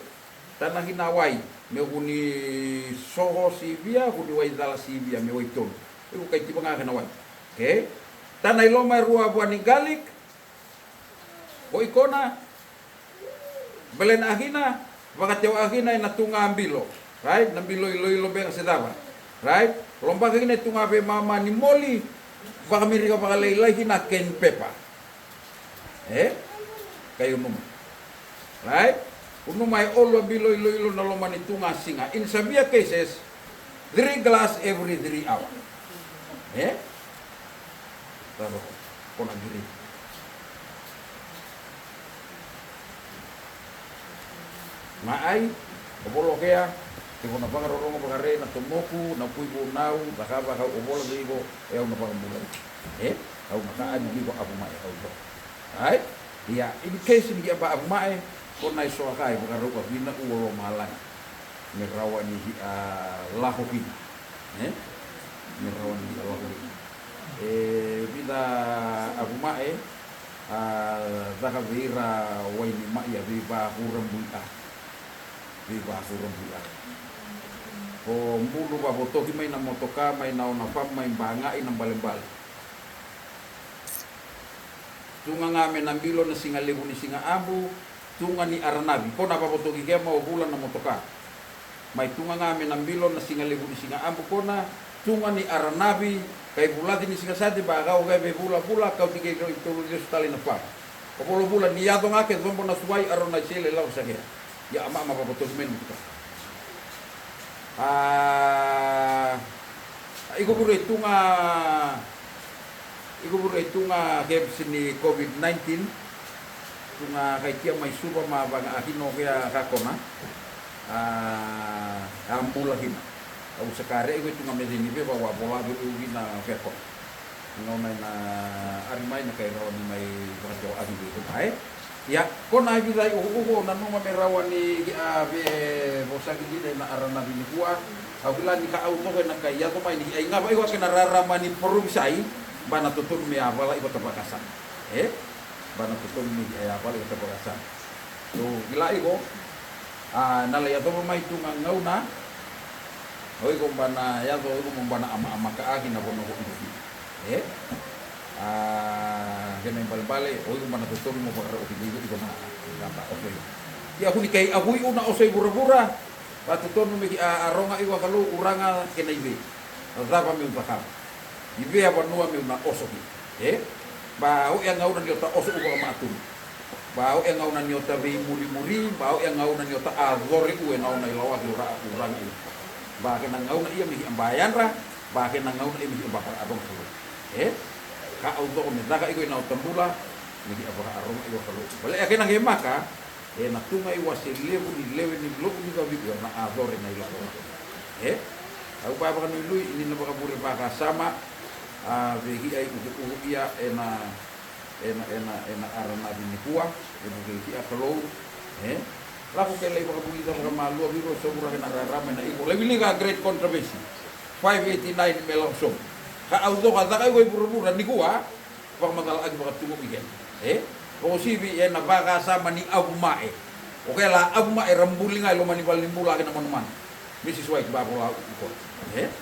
Tana hina wai, me kuni soho sivia, kuni wai cala sivia, me wai tonu. Iku kai tipa ga kena wai. Okay. Tana iloma e rua vua ni garlic. Ko ikona, belena akina, vakatewa akina ena tuga bilo. Right? Na bilo iloilo beka se cava. Right? Lobaka kina e tuga veimama ni moli, vakamirika vakalailai kina ken pepa. E? Kai unuma. Right? Unuma e olu a bilo iloilo na loma ni tuga siga. In severe cases, three glass every three hour. E? Taro. Kona green. Maai, o volokea, ke ko na vakarorogo vakare na tomoku, na kui vunau, cakava kau o vola vei iko, e au na vakabulai. E? Au na ka ani vei iko avu mai, au to. Ai? Ia, in case ni ki aba avu mai, ko na iso a kai, vakarau ka vina u o lomalagi. Me rawa ni ki a lako kina. E? Me rawa ni ki a lako kina. E, vida avu mai, A, caka vei ira waini mai a veivakurabui a. Veivakurabui a. O bulu vavotoki mai na motoka mai na ona fam mai bagai na balebale. Tuga ga me na bilo na siga levu ni siga abu, tuga ni aranavi. Ko na vavotoki kema o vula na motoka. Mai tuga ga me na bilo na siga levu ni siga abu kona, tuga ni aranavi, kai vulaci ni siga sati ba kau keve vulavula, kau ti kei rau i tolu lesu tale na fam. O volovula ni yaco ga ke cobo na suai aro na isele lau sakea. Ia ama ama vavotoki mai na motoka. A, iko vure tuga Iko vure tu ga kevisi ni COVID nineteen. Tu ga kai kia mai Suva ma vaga a kino kea ka kona. A, a bula kina. Au sa kare iko tu ga me cini veva wa vola vei u kina kea kona. Gauna ina ari mai na kai rawa ni mai vakatewa aki vei iko mai. Ia, ko na i vica i ukuuku, au nanuma me rawa ni a vevosaki kina ena aranavi nikua. Au kila ni ka au toka ena kai yaco mai ni a igava iko a kena rarama ni porovisai, ba na totonu me a vala iko tabakasana. E? Ba na totonu me a vala iko tabakasana. So, kila iko, a, na lai yacova mai tu ga gauna, o iko ba na yaco, o iko mo ba na ama, amaka aki na vono ko iko kina. E? A, kena ibalebale, o iko ba na totonu mo vakarau kina iko, iko na, na ba oso iko. Ia kuni kei a kui una oso i vuravura, ba totonu me ki a, a roga iko a Kalou uraga kena ive. Na cava meu cakava. Ive a vanua meu na oso ki. E? Ba o e gauna ni o ta oso u vakamatuma. Ba o e gauna ni o ta veimurimuri, ba o e gauna ni o ta a core u e na ona i lawaki ura, uragi u. Ba kena gauna ia me ki a ba yadra, ba kena gauna ia me ki a ba vakaroga Kalou. E? Ka au coko me caka iko ina o tabula, me ki a vakaroga iko Kalou. Bale e kena gemaka, e na tu ga i wase levu ni lewe ni lovu ni kaviku, e na a core na i lawaki. E? Au ba vakanuinui, ni na vakavure vakasama, a veki ai uku uku ia, e na Ena, ena, ena aranavi nikua, e vukei ki a Kalou, e? Lako ke lai vakavulica vakamalua vei ro, sa vura kena rarama ena iko. Lai wilika a Great Controversy, five eighty-nine me lako sobu. Ka au coka caka iko i vuravura nikua, vakamacala aki vakatuku i kena. E? Vakosivi ena vakasama ni avu mae. O kela avu mae ra buli ga e loma ni vale ni bula ake na manumanu. Mrs White ba vola u kona. E?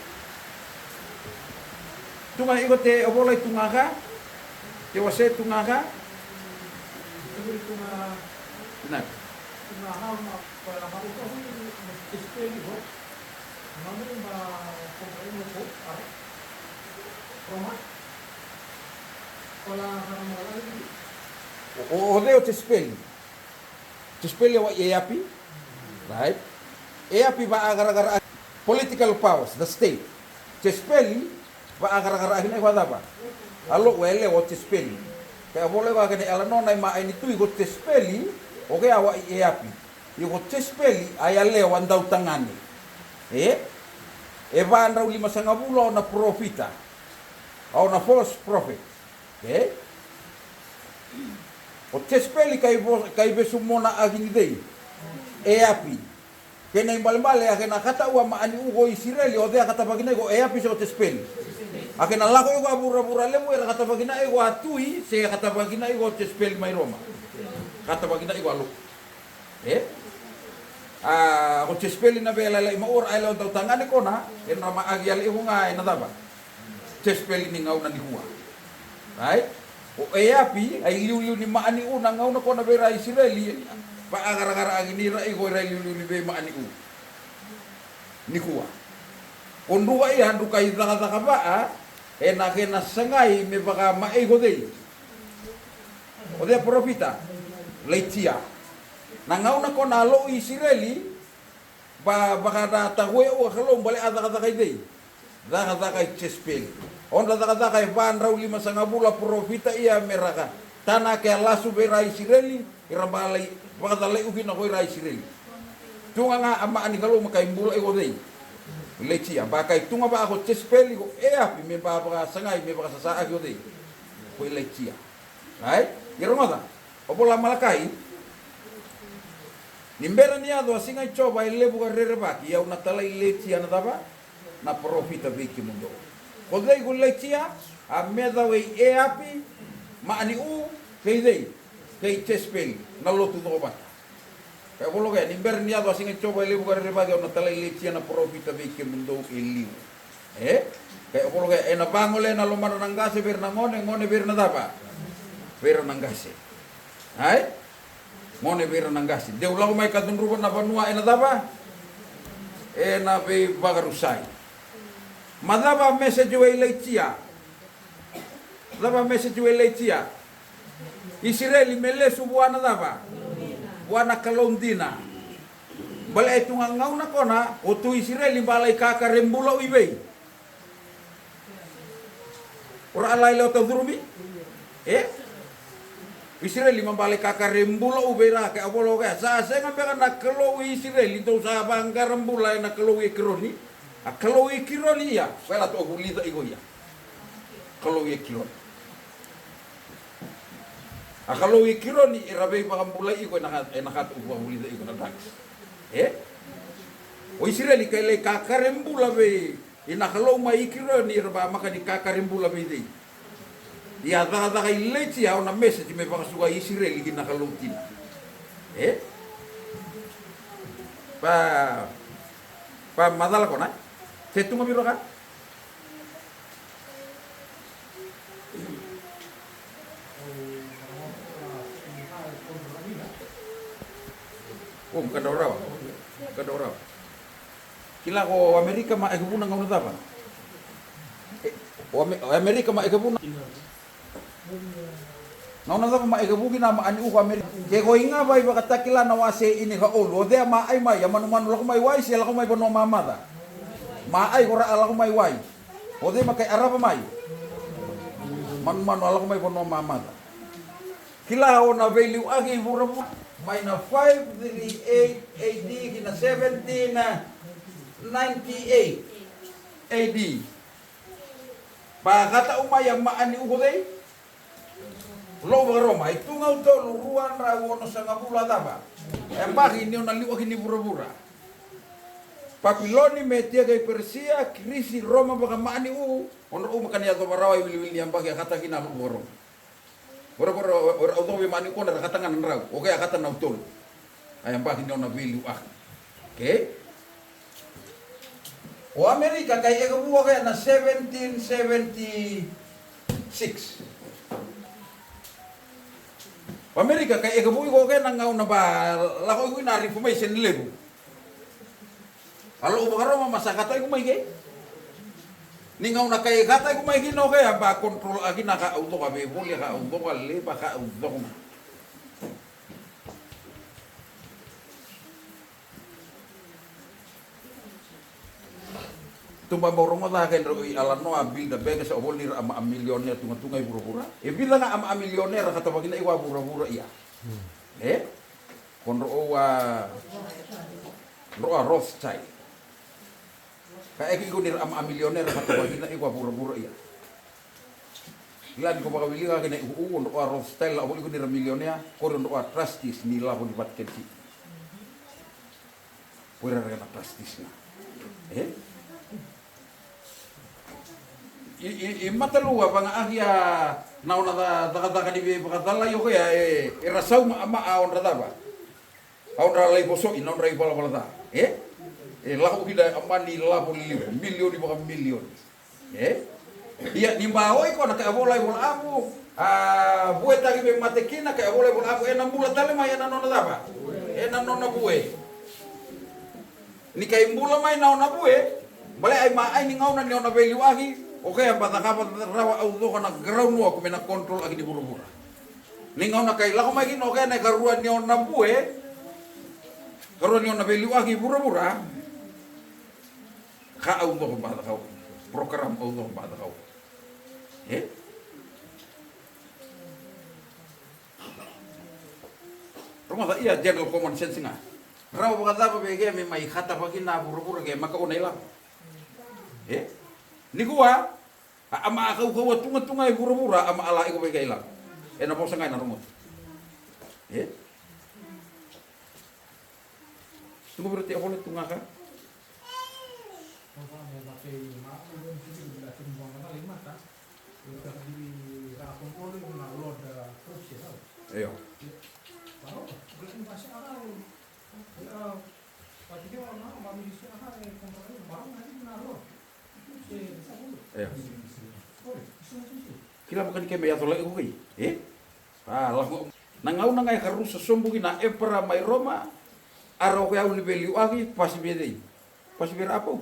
Tu ga iko te o volai tu ga ka, te wase tu ga ka. Na. O, o, o cei o Jesipeli? Jesipeli a wai Eapi, right? Eapi vaqaraqara political powers, the state. Jesipeli vaqaraqara kina iko a cava? A lo'u yalewa o Jesipeli. Ke a vola iko a kena yalanoa na ima'a ni tui ko Jesipeli, o kea a wai Eapi. Io ko Jesipeli a yalewa dautagane. E? E va drau lima sagavulu a ona parofita. A ona false prophet. E? O Jesipeli kai vo-, kai vesumona'aki ni cei? Eapi. Kena ibalebale a kena kataua ma'a ni u ko Isireli, o cei a katavaki na iko, Eapi se o Jesipeli? A kena lako iko a vuravura levu era katavaki na iko a tui, se katavaki na iko o Jesipeli mai Roma? Katavaki na iko a lo'u. E? A, ko Jesipeli na veiyalayalai ma'u ra a yalewa dautagane kona, e na ma'aki yale iko ga e na cava? Jesipeli ni gauna nikua. Right? O Eapi, a iliuliu ni ma'a ni u na gauna kona vei ira Isireli, vaqaraqaraaki ni ira iko ira iliuliu ni veima'a ni u. Nikua. Ko druka ia druka i cakacaka va'a, e na kena sagai me vakama'a iko cei? O cei a parofita? Ilaijia. Na gauna kona a lo'u Isireli, va, vakadatakue'u a Kalou bale a cakacaka i cei? Cakacaka i Jesipeli. Odra cakacaka e va drau lima sagavulu a parofita ia me ra ka tana ke a lasu vei ira Isireli, ira ba lai vakacalai'u kina ko ira Isireli. Tu ga ga a ma'a ni Kalou ma kai bula iko cei? Ilaijia. Ba kai tu ga va'a ko Jesipeli ko Eapi me ba vakasagai me vakasasa'aki o cei? Ko Ilaijia. Ai? Ia rogoca. O vola Malakai. Ni bera ni yaco a siga i Jiova e levu ka rerevaki, au na talai Ilaijia na cava? Na parofita vei kemudou. Ko cei ko Ilaijia? A meca vei Eapi, ma'a ni u, kei cei? Kei Jesipeli, na lotu cokovata. Kai voloke, ni bera ni yaco a siga i Jiova e levu ka rerevaki, au na talai Ilaijia na parofita vei kemudou e liu. E? Kai voloke, e na vagole na lomana na qase vei ira na gone, gone vei ira na cava? Vei ira na qase. Ai? Gone vei ira na qase. Deu lako mai ka cudruva na vanua e na cava? E na veivakarusai. Ma cava a message vei Ilaijia? Cava a message vei Ilaijia? Isireli me lesu vua na cava? Vua na Kalou dina. Bale e tu ga gauna kona, o tu Isireli ba lai kakare bula u i vei? O ra a lai lewa tau curumi? E? Isireli ma ba lai kakare bula u vei ira ke a voloke. Sa sega beka na Kalou i Isireli, dou sa vaqara bula e na kalou i Ekironi. A kalou i Ekironi ia, ko e la tou vulica iko ia. Kalou i Ekironi. A kalou i Ekironi era veivakabulai iko e na ka, e na ka tou vakavulica iko na drugs. E? O Isireli kai lai kakare bula vei i na kalou mai Ekironi era vamaka ni kakare bula vei cei? Ia cakacaka i Ilaijia o na message me vakasuka i Isireli ki na Kalou dina. E? Pa, pa macala kona. Se tu ga vei ira ka? O, ka dau rawa. Ka dau rawa. Kila ko Amerika ma ekevu na gauna cava? E, o Ame-, o Amerika ma ekevu na gauna cava ma ekevu kina ma ani u ko Amerika? Ke ko iga vai vakatakila na wase ini ka olu. O cei a ma ai mai, a manumanu lako mai wai se lako mai vanua mamaca? Ma ai ko ra a lako mai wai. O cei ma kai arava mai? Manumanu a lako mai vanua mamaca. Kila o na veiliuaki i vuravura mai na five thirty-eight A D ki na seventeen ninety-eight A D. Ba kata u mai a maani u ko cei? Lou vakaroma, e tu ga u tolu rua drau ono sagavulu a cava? E baki ni o na liuaki ni vuravura. Papiloni, Metia kei Perisia, Kirisi, Roma vakamaani u, o drau ma ka ni yacova rawa i wiliwili ni yabaki a kata kina a lou vakaroma. Ora, ora, ora, au covi mani kona ra kata ga na drau. Okay, a kata na utolu. A yabaki ni o na veiliuaki. Okay? O Amerika kai e ka vua kea na seventeen seventy-six. O Amerika kai e ka vua iko kea na gauna ba lako iko ina reformation levu. A lo'u vakaroma ma sa kata iko mai kei. Ni gauna kai kata iko mai kina o kea ba control a kina ka au coka vei voli ka au coka leva ka au coka ma. Tuba bau rogoca kedrau i Alanoa Bilderberg sa ovoli nira ama a milionea tugatuga i vuravura. E vica ga ama a milionea ra katavakina i wa vuravura ia. E? Ko drou a drou a Rothschild. Ka eki iko nira ama a milionea ra katavakina i wa vuravura ia. Ila ni ko vakawilika kina i u'u o drou a Rothschild la ovoli iko nira milionea ko drou a trustees ni lavo ni Vatican City. Ko ira ra kena trustees ga. E? I, i, i matalua vaga'aki a na ona ca, cakacaka ni veivakacalai o kea e, e ra sauma a ma'a a odra cava. A odra lai voso'i na odra ivalavala ca. E? E lako kina a mani lavo liliu, milioni vakamilioni. E? Ia ni ba o iko na ka e vola i vola avu a vuetaki me mate kina ka e vola i vola avu e na bula tale mai e na nona cava? E na nona vue. Ni kai bula mai na ona vue. Bale ai ma ai ni gauna ni ona veiliuaki o kea ba cakava rawa au coka na ground work me na control aki ni vuravura. Ni gauna kai lako mai kina o kea na ikarua ni ona vue. Karua ni ona veiliuaki vuravura. Ka au coka ba cakau. Program au coka ba cakau. E? Rogoca ia general common sense ga. Rawa vakacava vei kea me mai katavaki na vuravura ke maka o na ilavo. E? Nikua a ama a kaukau a tugatuga e vuravura a ama a la iko vei kea ilavo. E na vosa ga e na rogoca. E? Tuga vira te a vola tuga ka. Io. Io. Kila vaka ni ke me yaco lai ko kai. E? A lako. Na gauna ga e karusa sobu kina emperor mai Roma. A ra o ke au ni veliuaki pasi vei cei? Pasi vei ra a pau.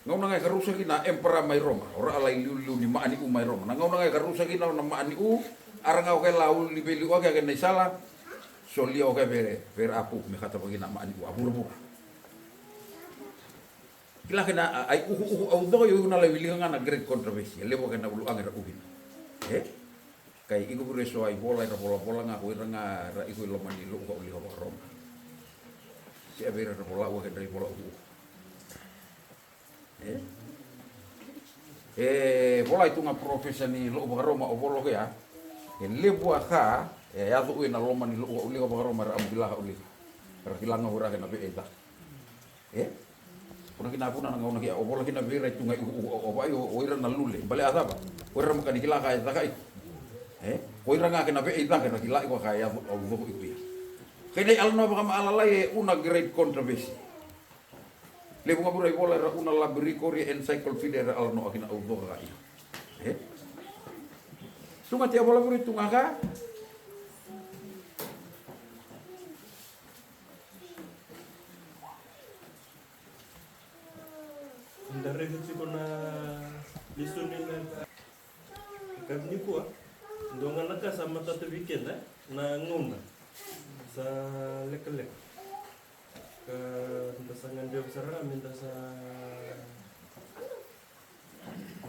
Gauna ga e karusa kina emperor mai Roma, o ra a lai liuliu ni ma'a ni u mai Roma. Na gauna ga e karusa kina o na ma'a ni u, a ra ga o ke la ulu ni veliuaki a ke na isala. Solia o ke vei ra a pau me katavaki na ma'a ni u a vuravura. Kila kena a, ai uku uku au coka i uku na lai wilika ga na great controversy e levu a kena uluagi ra u kina. E? Kai iko vure so ai vola ira volavola ga ko ira ga ra iko i loma ni lo'u ka ulika vakaroma. Se a vei ira ra vola ua kedra i vola uku uku. E? E vola i tu ga professor ni lo'u vakaroma o volo kea. E levu a ka e yaco ui na loma ni lo'u ka ulika vakaroma ra amu kila ka ulika. Ra kila ga ko ira kena vei e caka. E? Ko na kina vuna na gauna kea o vola kina vei ira e tu ga i uku uku o va'i o ira na lule bale a cava? Ko ira maka ni kila ka e caka iko. E? Ko ira ga kena vei e caka era kila iko ka e yaco au coko iko ia. Kei na i alanoa vakama'alalai e una great controversy. Levu ga vura i vola era una labirikori e encyclopedia era alanoa kina au coko ka ia. E? Tu ga te a vola vura i tu ga ka. Da raica tiko na lesoni na ka nikua. Dua ga na ka sa matata vei keda na gauna sa lekaleka. Ka da sa gadreva sara ga me da sa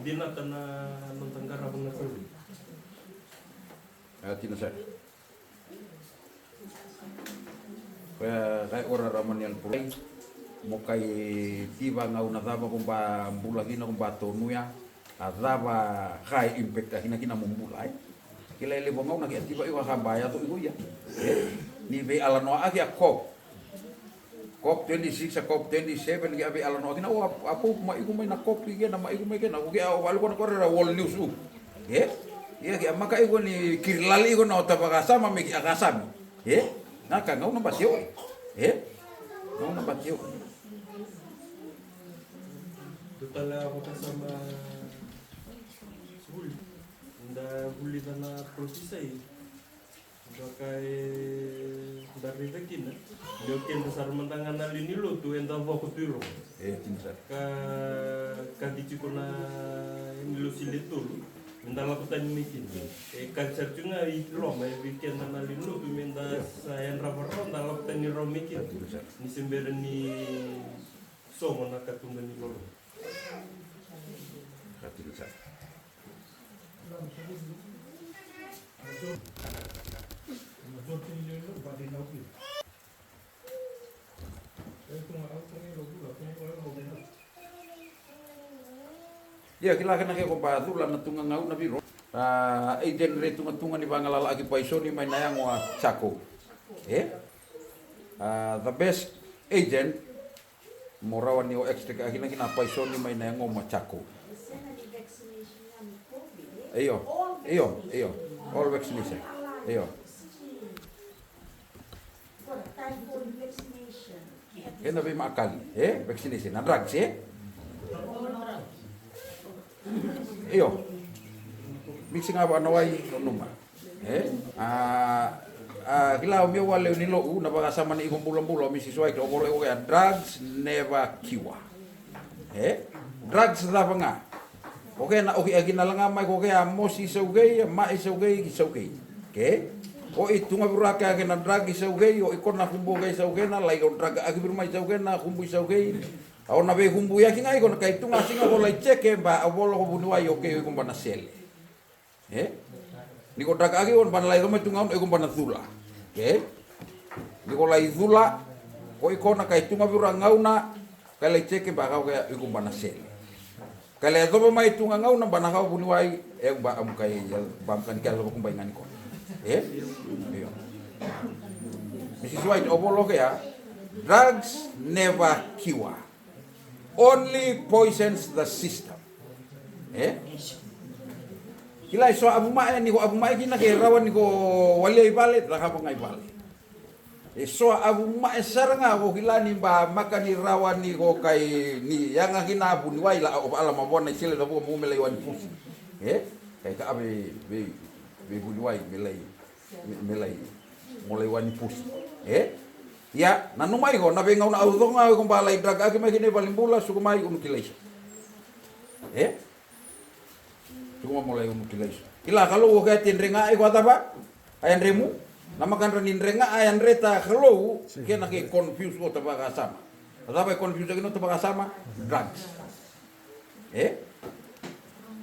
dinata na noda qarava na Kalou. A tina sara. Koya kai ora ra mani alpulai mo kai tiva gauna cava ko ba bula kina ko ba tonuya. A cava ka e impact a kina kina mo bula ai. Kila e levu gauna ke a tiva iko ka ba yaco iko ia. Ni vei alanoa aki a cop. Cop twenty-six a cop twenty-seven ke a vei alanoa kina o a popu ma iko mai na cop i kena ma iko mai kena ko ke a o valu kona kore ra wall news u. E? Ia ke a maka iko ni kiri lali iko na ota vakasama me ke a kasami. E? Na ka gauna ba teo. E? Au na bati au. Dua tale a vakasama vuli. Da vulica na parofisai. Dua ka eda raica kina ni o keda sara mada ga na lewe ni lotu eda coko tu i roko. E, dina sara. Ka kaci tiko na lewe ni lotu e tolu me da lako tani mai kina. E kaci sara tiko ga i loma e vei keda na lewe ni lotu me da sa yadrava rawa da lako tani rawa mai kina. Dina sara. Ni se bera ni sogo na katuba ni loloma. Dina sara. Ia, kila kena ke ko ba cula na tuga gauna viro. A, agent re tugatuga ni vagalalaaki paisoni mai na yago a Jacko. E? A, the best agent. Mo rawa ni o extract kina kina paisoni mai na yago ma Jacko. Io, io, io. All vaccination. Io. Kena veimakali, e? Vaccination, na drugs, e? Io. Mixi ga vaka na wai, nanuma. E? A, a, kila o meu a lewe ni lotu, na vakasama ni iko bulabula, o Mrs White, o volo iko kea, drugs never cure. E? Drugs cava ga. O kea na oki aki na laga mai, ko kea mosi saukei, a mai saukei, ki saukei. Ke? O i tuga viro kea kena drug i saukei, o i kona kubu kei saukena, lai o drug aki viro mai saukena, kubu i saukei. A o na veikubu i aki ga iko na kai tuga siga ko lai cheke, ba a volo ko vuniwai, o kei o iko ba na sele. E? Ni ko drug aki, o na ba na lai coma tu gauna, o iko ba na cula. E? Ni ko lai cula, ko iko na kai tuga viro gauna, kai lai cheke ba kau kea o iko ba na sele. Kai lai coma mai tu ga gauna, ba na kau vuniwai, e ba amu kai, ba amu kai ni kai coma kubai ga ni ko. E? Io. Mrs White, o volo kea, drugs never cure. Only poisons the system. E? Kila e so a vu mae, ni ko a vu mae kina ke rawa ni ko walia i vale, cakava ga i vale. E so a vu mae sara ga ko kila ni ba maka ni rawa ni ko kai ni yaga kina a vuniwai la o ala ma vona i sele na vua mo me lai wani pusi. E? Kai ka a vei, vei, vei vuniwai me lai Me, me lai, mo lai wani pusi. E? Ia, nanuma iko, na veigauna au coka ga iko ba lai drug aki mai kina i valenibula, suka mai unu kilai so. E? Suka mai mo lai unu kilai so. Kila Kalou o kea te drega iko a cava? A yadremu? Na makadra ni drega a yadreta Kalou, kena ke confuse o ta vakasama. A cava e confuse kina o ta vakasama? Drugs. E?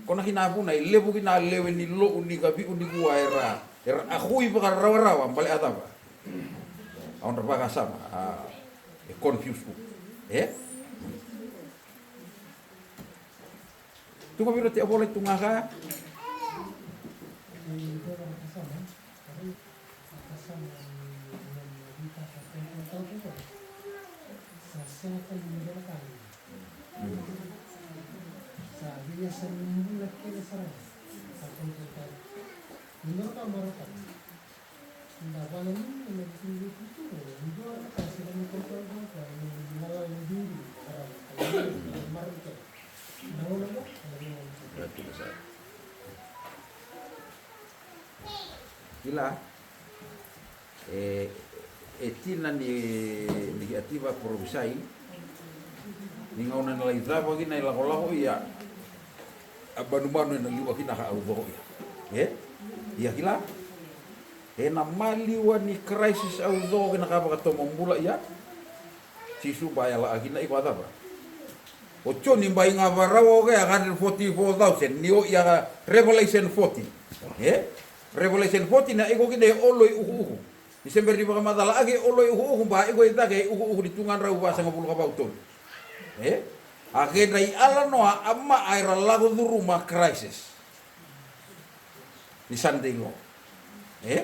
Ko na kina vuna e levu kina a lewe ni lotu ni kaviu ni vua era, era akui vakarawarawa bale a cava? A odra vakasama, a, e confuse ku. E? Tuga viro te a vola i tuga ka. Sa sega tale ni dua na ka levu. Sa veiyasana ni bula kece sara ga. Sa kaukauwa tale. Ni dua na ka marautaka. Da vale ni na kini vei tutu ni dua na ka sega ni kaukauwa tale ni galala ni duri sara ga. Marautaka. Na gauna qo, na gauna qo. Kila. E, e tina ni, ni ki ativa parofisai ni gauna na lai cava kina e lakolako ia a manumanu ena liwa kina ka au coko ia. E? Ia kila. Ena maliwa ni crisis au coko kina ka vakatomo bula ia. Jisu ba yala a kina iko a cava. O Joni bai ga varawa o kea hundred forty-four thousand ni o ia Revelation forty. E? Revelation forty na iko kina e olo i ukuuku. Ni se bera ni vakamacala ake e olo i ukuuku ba iko i cake e ukuuku ni tu ga drau vasagavulu ka vau tolu. E? A kedra i ala noa a maa era lako curuma crisis. Ni Sunday law. E?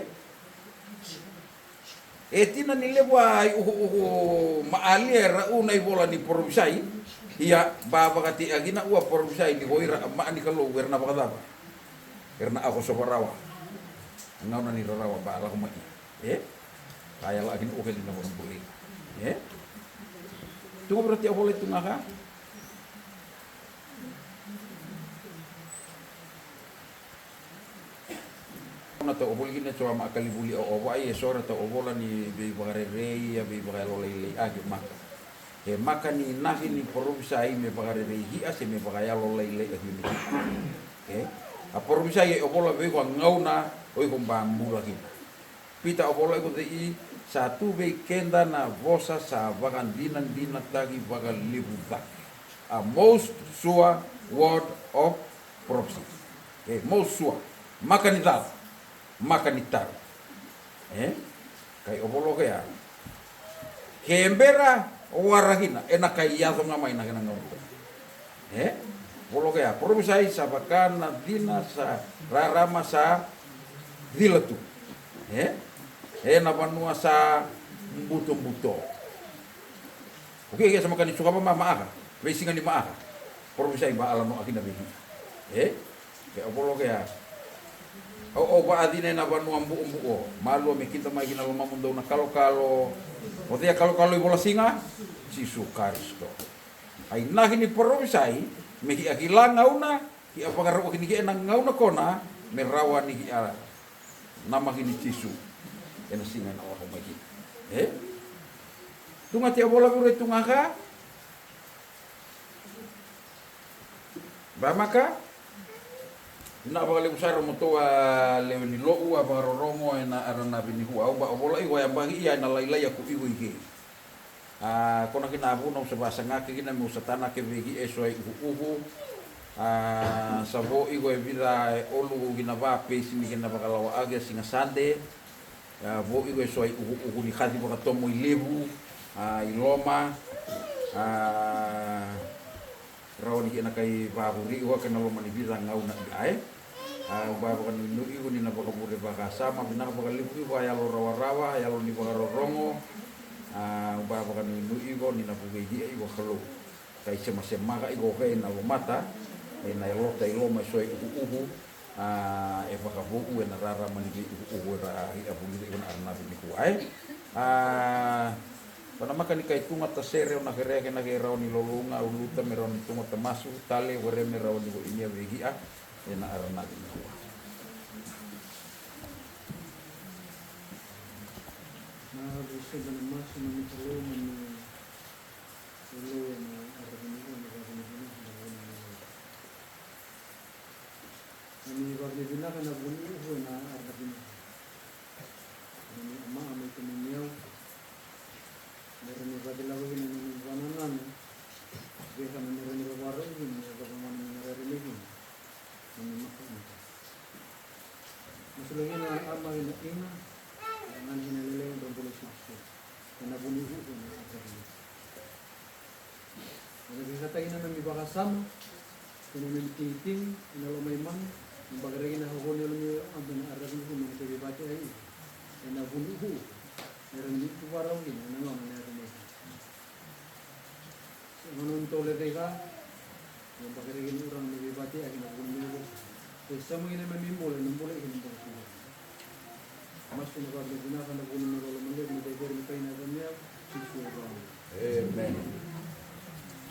E tina ni levu a i ukuuku maalia e rau na i vola ni parofisai. Ia ba vakati a kina ua parofisai ni ko ira a maa ni Kalou era na vakacava. Era na a kosova rawa. Gauna ni rarawa ba lako mai. E? A yala a kina o keli na vona bulei. E? Ko vira ti a vola tu ga ka. Na tau o voli kina e so a ma a kalivuli o ovai e so ra tau o vola ni veivakarerei a veivakayalolailai a ki maka. E maka ni naki ni parovisai me vakarerei hia se me vakayalolailai a ki maka. E a parovisai e o vola vei ko a gauna o iko ba bula kina. Pita o vola iko cei sa tu vei keda na vosa sa vakadinadinataki vakalevu cake. A most sure word of prophecy. E most sure. Maka ni cala. Maka ni taro. E kai o vola ko ya. Ke bera o wara kina e na kai yaco ga mai na kena gauna. E vola ko ya. Provisai sa vaka na cina sa rarama sa cila tu. E e na vanua sa butobuto. Okei, ke sa maka ni sukava ma maaka vei siga ni maaka. Provisai ba ala no akina vei hia. E ke o volo ke a o o vaacina ena vanua buobuo. Malua me kida mai kina lomamu dou na kalokalo. O cei a kalokalo i vola siga? Jisu Karisito. A inaki ni provisai me ki a kila gauna ki a vakarau aki ni ki ena gauna kona me rawa ni ki a namaki ni Jisu ena siga ena oro mai kina. E tu ga ti a vola vure tu ga ka. Vamaka. Vinaka vakalevu sara mo tou a lewe ni lo'u a vakarorogo ena aranavi ni hu au ba o vola iko a yabaki ia ena lailai a ku iko i kei. A kona kina a vuna au sa vasagake kina meu sa tanake vei ki eso ai uhuuhu. A sa vo iko e vica e olu kina va pesi ni kena vakalawaaki a siga Sade. A vo iko eso ai uhuuhu ni kaci vakatomo i levu a i loma. A rawa ni kena kai vavuri iko kena loma ni vica gauna i ae. A uba vakanuinui iko ni na vakavure vakasama vinaka vakalevu iko a yalo rawarawa a yalo ni vakarorogo. A uba vakanuinui iko ni na vukei kia iko a Kalou. Kai semasemaka iko kai na lomata ena yalota i loma eso ai uhuuhu. A e vakavou ena rarama ni vei uhuuhu era i a vulica iko na aranavi ni kua e. A vanamaka ni kai tuga tasere o na kerea kena kei rawa ni lolouga au luta me rawa ni tuga tamasu tale were me rawa ni ko inia vei kia ena aranavi ni kua. Na vei sega na masu na ni kalou na ni kalou ena aranavi ni kua na vei sega na masu na ni kalou. Na ni vakavinavinaka na vuni uhu ena aranavi ni kua. Na ni amaa mai kemuni au. Mera ni vakilava kina na ni vanananu. Vei ka na mera ni vavarau kina na vakamana ni mera reme kina. Na ni maka ina. Masulagina a ama ina ina. Ngana ina lelei ina bula sipsip. Ena vuni uhu ena aranavi ni kua. Ena vekataki na nomi vakasama kei na nomi tigitigi ena loma i mani. Ni bakarai kina hoko ni lomi aba ena aranavi ni kua me na teivei vati ai ena vuni uhu. Era ni uku varau kina ena gauna na yaka mai kina. Sa gauna ni tole vei ka. Ni bakarai kina uraga me veivati ai kina vuni uhu. E samu kina me mi bula ena bula i kina bula kina. Masu na vakavinaka na vuni